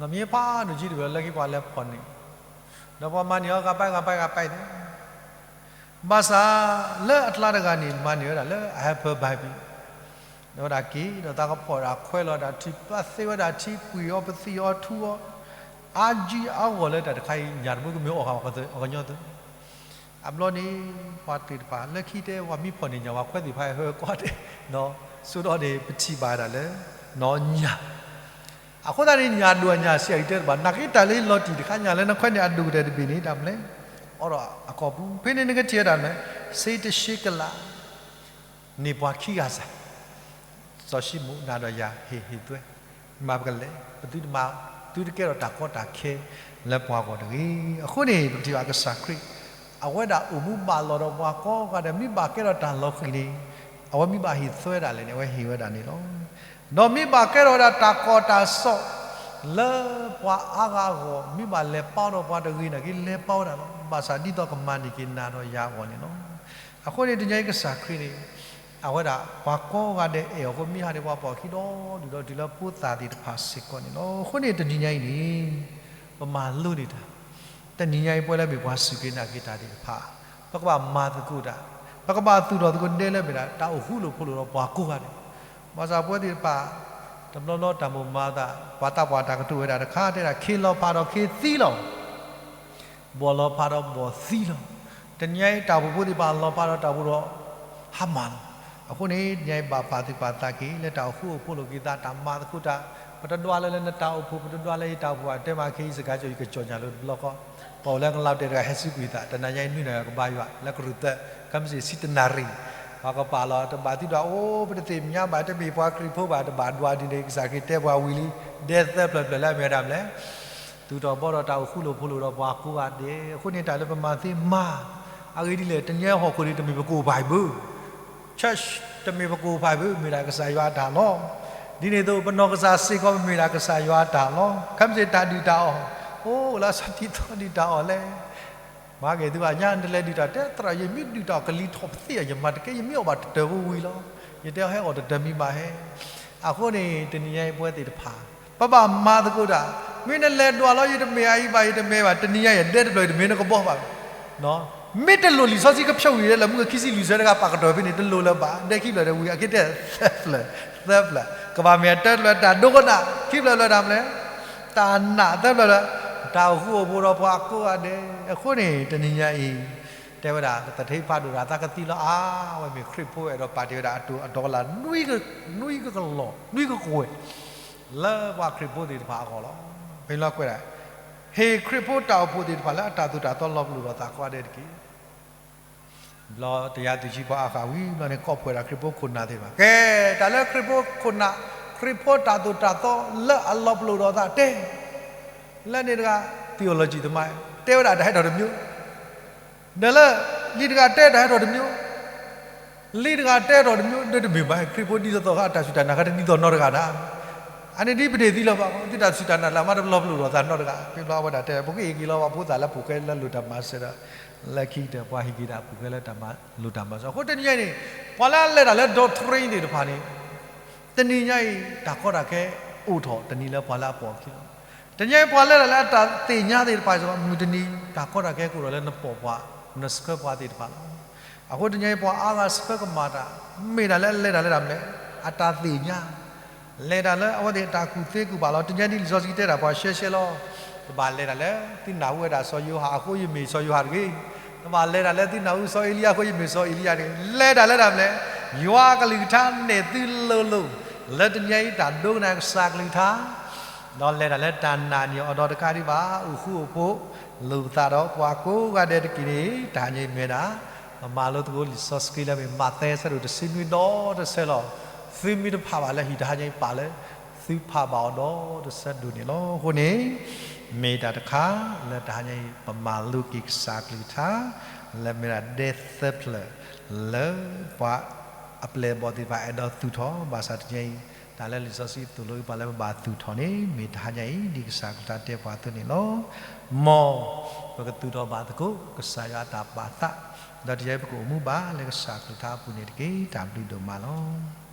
ငမ့ၢ်ဖးဒိၣ်ကံတဘ့ၣ် လၢခံပှၤလဲၤဖီၣ်န့ၢ်, ဒီးပှၤမၤန့ၢ်အီၤ ဂၤပာ်ဂၤပာ်ဂၤပာ်သ့, ဘၣ်ဆၣ်လၢအကျါတဂၤန့ၣ် မၤန့ၢ်ဝဲဒၣ်လၢအဟဲဖၢဘၣ်ဘံၣ်, ဒီးဝဲဒၣ်က့ၤဒီးသးကဖီၣ်ဒၣ်ခွဲးလီၤဒၣ်ထံ ပာ်သ့ဝဲဒၣ်ထံ ပှံၢ်အီၤပသံၣ်အီၤထူအီၤ, အါကံအါဂီၢ်လၢတၢ်တခါအံၤ ညၣ်တမုၢ်ကမ့ၢ်အီၣ်ဃာ်အီၤကညီသိး အဘျီန့ၣ် ပှၤသ့ၣ်တဖၣ်လၢခံတဲ ပှၤမ့ၢ်ဖီၣ်န့ၢ်ညၣ် ပှၤခွဲးသ့ၣ်တဖၣ်ဟဲဟၢကွၢ်တဲ, ဆိဒီးန့ၣ် ပထံၣ်ဘၣ်ဒၣ်လၢ နီၢ်ညၣ်, အဃိသတးန့ၣ် ညၣ်ဒိၣ်အညၣ်ဆံးအံၤတဲတဘၣ် နာ်က့တၢ်လၢလီၤတံၢ်တခါညၣ်လၢနခွဲးန့ၣ် အဒိၣ်ကတၢၢ်တဘ့ၣ်န့ၣ် တၢ်မနုၤလဲၣ်, အိးထီၣ်အကီၢ်ပူၤ ဖဲန့ၣ်နကထံၣ်ဝဲဒၣ်မနုၤလဲၣ်, စ့တဆံကလး န့ၢ်ပှၤခံဂၤစၢ် စီၤၡံမိၣ်နၤဒီးယၤဟ့ၣ်ဟ့ၣ်သွဲ, မၤပကလဲၤ ပသုတမၤ သုတကဲထီၣ်တၢ်ကီတၢ်ခဲလၢပှၤဂီၢ်တဂ့ၤ. အဃိန့ၣ် ပထံၣ်ဘၣ်ကစၢ်ခရံာ် အဝဲဒၣ်အိၣ်မူဘၣ်လီၤဒီးပှၤကိးဂၤဒဲး မ့ၢ်ဘၣ်ကဲထီၣ်တၢ်လီၤဃံၤန့ၣ် အဝဲမ့ၢ်ဘၣ်ဟ့ၣ်သွဲဒၣ်လဲာ်န့ၣ် အဝဲဟ့ၣ်ဝဲဒၣ်န့ၣ်လီၤ. ဒီးမ့ၢ်ဘၣ်ကဲထီၣ်ဝဲဒၣ်တၢ်ကီၢ်တၢ်စဲၣ် လၢပှၤအါဂၤအဂီၢ် မ့ၢ်ဘၣ်လဲၤပာ်ဒီးပှၤတဂ့ၤနာ်က့ လဲၤပာ်ဝဲဒၣ်လီၤ. ဘၣ်ဆၣ်ဒ်သိးကမၤန့ၢ်က့ၤနၤဒီးယၤအဂီၢ်န့ၣ်လီၤ. အဃိန့ၣ် တနံၤအံၤကစၢ်ခရံာ်န့ၣ် အဝဲဒၣ်ပှၤကိးဂၤဒဲးအဲၣ်အီၤအဃိ မ့ၢ်ဟါန့ၣ် ပှၤပိာ်အခံဒီးဒုၣ်ဒီးတုၤလၢဖိသၣ်သ့ၣ်တဖၣ်စ့ၢ်ကီးန့ၣ်လီၤ. အဃိန့ၣ် တနံၤညါအံၤန့ၣ် ပမၤလိန့ၢ်တၢ်, တနံၤညါအံၤ ပဝဲလၢမ့ၢ်ပှၤစူၢ်က့ၤနာ်က့ၤတၢ်သ့ၣ်တဖၣ် ပကဘၣ်မၤသကိးတၢ်, ပကဘၣ်သူၣ်ထီၣ်သကိးဒဲလၢမ့ၢ်ဒၣ် တၢ်အိၣ်ဃူလိာ်ဖိးလိာ်ဒီးပှၤကိးဂၤဒဲး, ဘၣ်ဆၣ်ပဝဲသ့ၣ်တဖၣ် တဘျီဘျီတၢ်မိၣ်မၤသး ပှၤသးပှၢ်တၢ်ကတိၤဝဲဒၣ်တခါ တဲဒၣ် ခ့လီၤဖးဒီးခ့သံလီၤ ဘီၣ်လီၤဖးဒီးဘီၣ်သံလီၤ. တနံၤညါအံၤ တၢ်အိၣ်ဖှိၣ်ဖိသ့ၣ်တဖၣ်လီၤဖးဒီးတၢ်အိၣ်ဖှိၣ်ဒီးဟါမၢ်လီၤ. အဃိန့ၣ် တနံၤညါအံၤ ဘၣ်ပာ်သူၣ်ပာ်သးက့ၤ လၢတၢ်အိၣ်ဃူအိၣ်ဖိးလိာ်က့ၤသး တၢ်မၤသကိးတၢ်, ပတဒွးလၢလၢနတၢ်အိၣ်ဖှိၣ် ပတဒွးလၢယတၢ်အိၣ်ဖှိၣ်ဘၣ် တဲမ့ၢ်ခ့အံၤစကၤကၠီ ယကကၠီၣ်ညါလၢတဘျီဃီ, ပှၤအိၣ်လၢကလီၤတဲာ်တဂၤဟဲစူးကွံာ်သး တနံၤညါအံၤ နွံနၣ်ရံၣ်ကဘါယွၤ လၢကရူၢ်သၢ ခဲမုၢ်ဆ့ၣ်ဆံတနၣ်ရံၣ်, ပှၤကပာ်လီၤ တဘၣ်သံဒွးအိၣ် ပတသ့ၣ်ညါဘၣ် တမ့ၢ်ပှၤခရံာ်ဖိဘၣ် တဘၣ်ဒွးဒ်န့ၣ် ကစၢ်ခရံာ်တဲပှၤဝံၤလံ ဒဲသၢဖျၢၣ်ဖျၢၣ်လၢအမ့ၢ်ဝဲဒၣ်မနုၤလဲၣ် သူၣ်ထီၣ်ဘှီထီၣ်တၢ်အိၣ်ဃူလိာ်ဖိးလိာ်ဒီးပှၤကိးဂၤဒဲး, အဃိန့ၣ် တၢ်လၢပမၤသ့မၤ, အဂ့ၢ်ဒ်လဲၣ် တနံၤညါအံၤဟီၣ်ခိၣ်န့ၣ် တမ့ၢ်ပကအိၣ်ဖးအံၤဘၣ်, church တမ့ၢ်ပကအိၣ်ဖးအံၤဘၣ် မ့ၢ်ဒၣ်ကစၢ်ယွၤအတၢ်လီၢ်, ဒ်န့ၣ်အသိး ပနီၢ်ကစၢ်စ့ၢ်ကီး ပမ့ၢ်ဒၣ်ကစၢ်ယွၤအတၢ်လီၢ်, ခဲမုၢ်ဆ့ၣ်တၢ်ဒုၣ်တၢ်အီၣ်, အိၣ်လၢအဆီတံၢ်သီဒုၣ်တၢ်အီၣ်လဲၣ် မၤက့ၤသုဘၣ်ညါ နတလဲၤဒုၣ်တၢ် တဲသရၣ် ယမ့ၢ်ဒုၣ်တၢ်အီၣ် ကလံၤထီၣ်ပသ့ၣ် ယမၤတကဲ ယမ့ၢ်အီၣ်ဘၣ်တတၢၢ်ဖိဝံၤလီၤ, ယတဲအီၤဟဲအီၣ်တတၢၢ်မံၤဘၣ်ဟဲ, အဃိန့ၣ် တနံၤညါအံၤပဝဲသ့ၣ်တဖၣ် ပဘၣ်မၤသကိးတၢ်, မ့ၢ်နလဲၤဒွးလီၤ ယတမ့ၢ်အအံၤဘၣ် ယတမ့ၢ်ဘၣ် တနံၤညါအံၤ ဒဲတဖျၢၣ်ယတမ့ၢ် နကဘှီဘၣ် မ့ၢ်တလိၣ်လံာ်စီဆှံကဖျိးဝံၤလၢ လၢမုၢ်ခံဆံလွံၢ်ဆၢတဂၤ ပာ်ကတီၢ်ဖဲန့ၣ် တလိၣ်လၢၤဘၣ် ဒဲခံဖျၢၣ်တဝံၤ အက့ၤတဲသၢဖျၢၣ်, သၢဖျၢၣ်, ကဘၣ်မ့ၢ်တၢတဖျၢၣ်တၢ်ဒိကနၣ်, ခံဖျၢၣ်ဖျၢၣ်တၢ်မနုၤလဲၣ်, တၢ်နာ်, သၢဖျၢၣ်ဖျၢၣ်, တၢ်အိၣ်ဃူအိၣ်ဖိးဒီးပှၤကိးဂၤဒဲး, အဃိန့ၣ် တနံၤညါအံၤ တဲဝဲဒၣ် သထ့ဖးဒိၣ်ဒီး သးကသံလီၤအါ, အဝဲမ့ၢ်ခရံာ်ဖိအဲၣ်ဒိးပာ်တ့ၢ်ဝဲဒၣ် အတိၤအဒီကလး နွံကကလီၢ် နွံကကွဲၢ် လၢပှၤခရံာ်ဖိသ့ၣ်တဖၣ်အဂီၢ်လီၤ. ဖဲန့ၣ်လီၤကွဲးဒၣ် ဟ့ၣ်ခရံာ်ဖိတၢ်အိၣ်ဖှိၣ်သ့ၣ်တဖၣ်လၢအတၢ်သိၣ်တၢ်သီလီၤပလိာ်ဒီးသးကိးဂၤဒဲးတက့ၢ်. ဘျီတယါသုးဆံပှၤအါဃာ်ဝံၤဘျီန့ၣ် ကိးပှဲၤဒၣ်ခရံာ်ဖိခိၣ်နၢ်သ့ၣ်တဖၣ်, ကဲ, တၢ်လၢခရံာ်ဖိခိၣ်နၢ်, ခရံာ်ဖိတၢ်သိၣ်တၢ်သီလၢအလီၤပလိာ်ဒီးသးတဲ, လၢန့ၣ်တဂၤ theologyသမား တဲဝဲဒၣ်တၢ်ဟဲထီၣ်တမျိုး ဒီးလၢ လံာ်တဂၤတဲတၢ်ဟဲထီၣ်တမျိုး, လံာ်တဂၤတဲထီၣ်တမျိုး ဒီးတမ့ၢ်ဘၣ် ခရံာ်ဖိဒ်သိးသိးဃာ် တၢ်စူၢ်တၢ်နာ်ဃာ်တဒ်သိးနီတဂၤဒၣ်. အန့ၣ်ဒ်ပတ့ၢ်သံလၢၤဘၣ် သုတၢ်စူၢ်တၢ်နာ်လၢအမ့ၢ်တလီၤပလိာ်ဒီးသးနီတဂၤ ဖဲဘျီအဝဲဒၣ်တဲ ပကဟ့ၣ်က့ၤလီၤပှၤဖိသၣ်လၢပူၤဃဲလၢလိၣ်တၢ်မၤစၢၤဒီး လၢခံကတၢၢ်ပှၤဟ့ၣ်က့ၤဒၣ်ပူၤဃဲလၢတၢ်မၤ လိၣ်တၢ်မၤစၢၤ. အဃိတနံၤညါအံၤန့ၣ် ပှၤလၢအလဲၤတၢ်လၢ doctrine သ့ၣ်တဖၣ်န့ၣ် တနံၤညါအံၤ တၢ်ကီတၢ်ခဲအိၣ်ထီၣ်တနံၤလၢပှၤလၢအပိာ်အခံလီၤ. တနံၤညါအံၤ ပှၤလဲၤတၢ်လၢအတၢ်သ့ၣ်ညါသ့ၣ်တဖၣ်စ့ၢ်ကီး မုၢ်တနံၤ တၢ်ကီတၢ်ခဲကအိၣ်ထီၣ်လၢနပိာ်ပှၤ နဆှၢပှၤသ့ၣ်တဖၣ်လီၤ. အဃိတနံၤအံၤ ပှၤအါဂၤဆၢကမၣ်တၢ် မ့ၢ်ဒၣ်လၢအလဲၤတၢ်လၢတၢ်မနုၤလဲၣ်, အတၢ်သ့ၣ်ညါ, လဲၤတၢ်လၢအဝဲသ့ၣ်အတၢ်ကူၣ်သ့ကူၣ်ဘၣ်လီၤ. တနံၤအံၤဒ်လံာ်စီဆှံတဲတၢ်ပှၤရှဲရှဲလီၤ. တဘၣ်လဲၤတၢ်လၢသုနၢ်ဟူဝဲဒၣ်စီၤယိၤဟၣ်အဃိ ယမ့ၢ်စီၤယိၤဟၣ်တဂ့ၤ. တဘၣ်လဲၤတၢ်လၢသုနၢ်ဟူစီၤအ့လံယၤအဃိ ယမ့ၢ်စီၤအ့လံယၤတဂ့ၤ. လဲၤတၢ်လၢတၢ်မနုၤလဲၣ်, ယွၤအကလုၢ်ကထါနဲၣ်သုလိၤလိၤ လၢတနံၤအံၤတၢ်ဒိကနၣ်ကစၢ်ကလုၢ်ကထါ ဒီးလဲၤတၢ်လၢတၢ်နာ်န့ၢ်အီၤဒီးတကးဒံးဘၣ် အိၣ်ဃူအိၣ်ဖိးလိာ်ပသးဒီးပှၤကိးဂၤဒဲးတက့ၢ်န့ၣ် တဟါညါအံၤမ့ၢ်ဝဲဒၣ် ပမၤလိသကိးလံာ်စီဆှံလၢမ့ၢ်မးသဲအဆၢဒိၣ်တဆံနွံဒီးတဆၢလီၤ. သုမ့ၢ်တဖးဘၣ်လၢဟံၣ်တဟါညါအံၤ ပာ်လၢသုဖးဘၣ်အီၤဒီးတဆၢဒိၣ်န့ၣ်လီၤ. အဃိန့ၣ် မ့ၢ်တၢ်တခါလၢတဟါညါအံၤ ပမၤလိက့ၤကစၢ်ကလုၢ်ကထါ လၢမ့ၢ်ဒၣ်ဒဲသၢဖျၢၣ် လၢပှၤအပျဲၢ်အဘီၣ်သ့ၣ်တဖၣ်အဲၣ်ဒိးသူၣ်ထီၣ် ဘၣ်ဆၣ်တနံၤအံၤ တၢ်လၢလံာ်စီဆှံသိၣ်လိပှၤလၢပဘၣ်သူၣ်ထီၣ်န့ၣ် မ့ၢ်တဟါညါအံၤ ဒ်ကစၢ်ကလုၢ်ကထါတဲပှၤအသိးန့ၣ်လီၤ. မ်ပကသူၣ်ထီၣ်ဘၣ်သကိး ကစၢ်ယွၤအတၢ်ပာ်သး, ဒီးတနံၤအံၤပကအိၣ်မူဘၣ်လၢကစၢ်ကလုၢ်ကထါအပူၤန့ၣ်တက့ၢ်. တၢ်ဘျုးဒိၣ်မးလီၤ.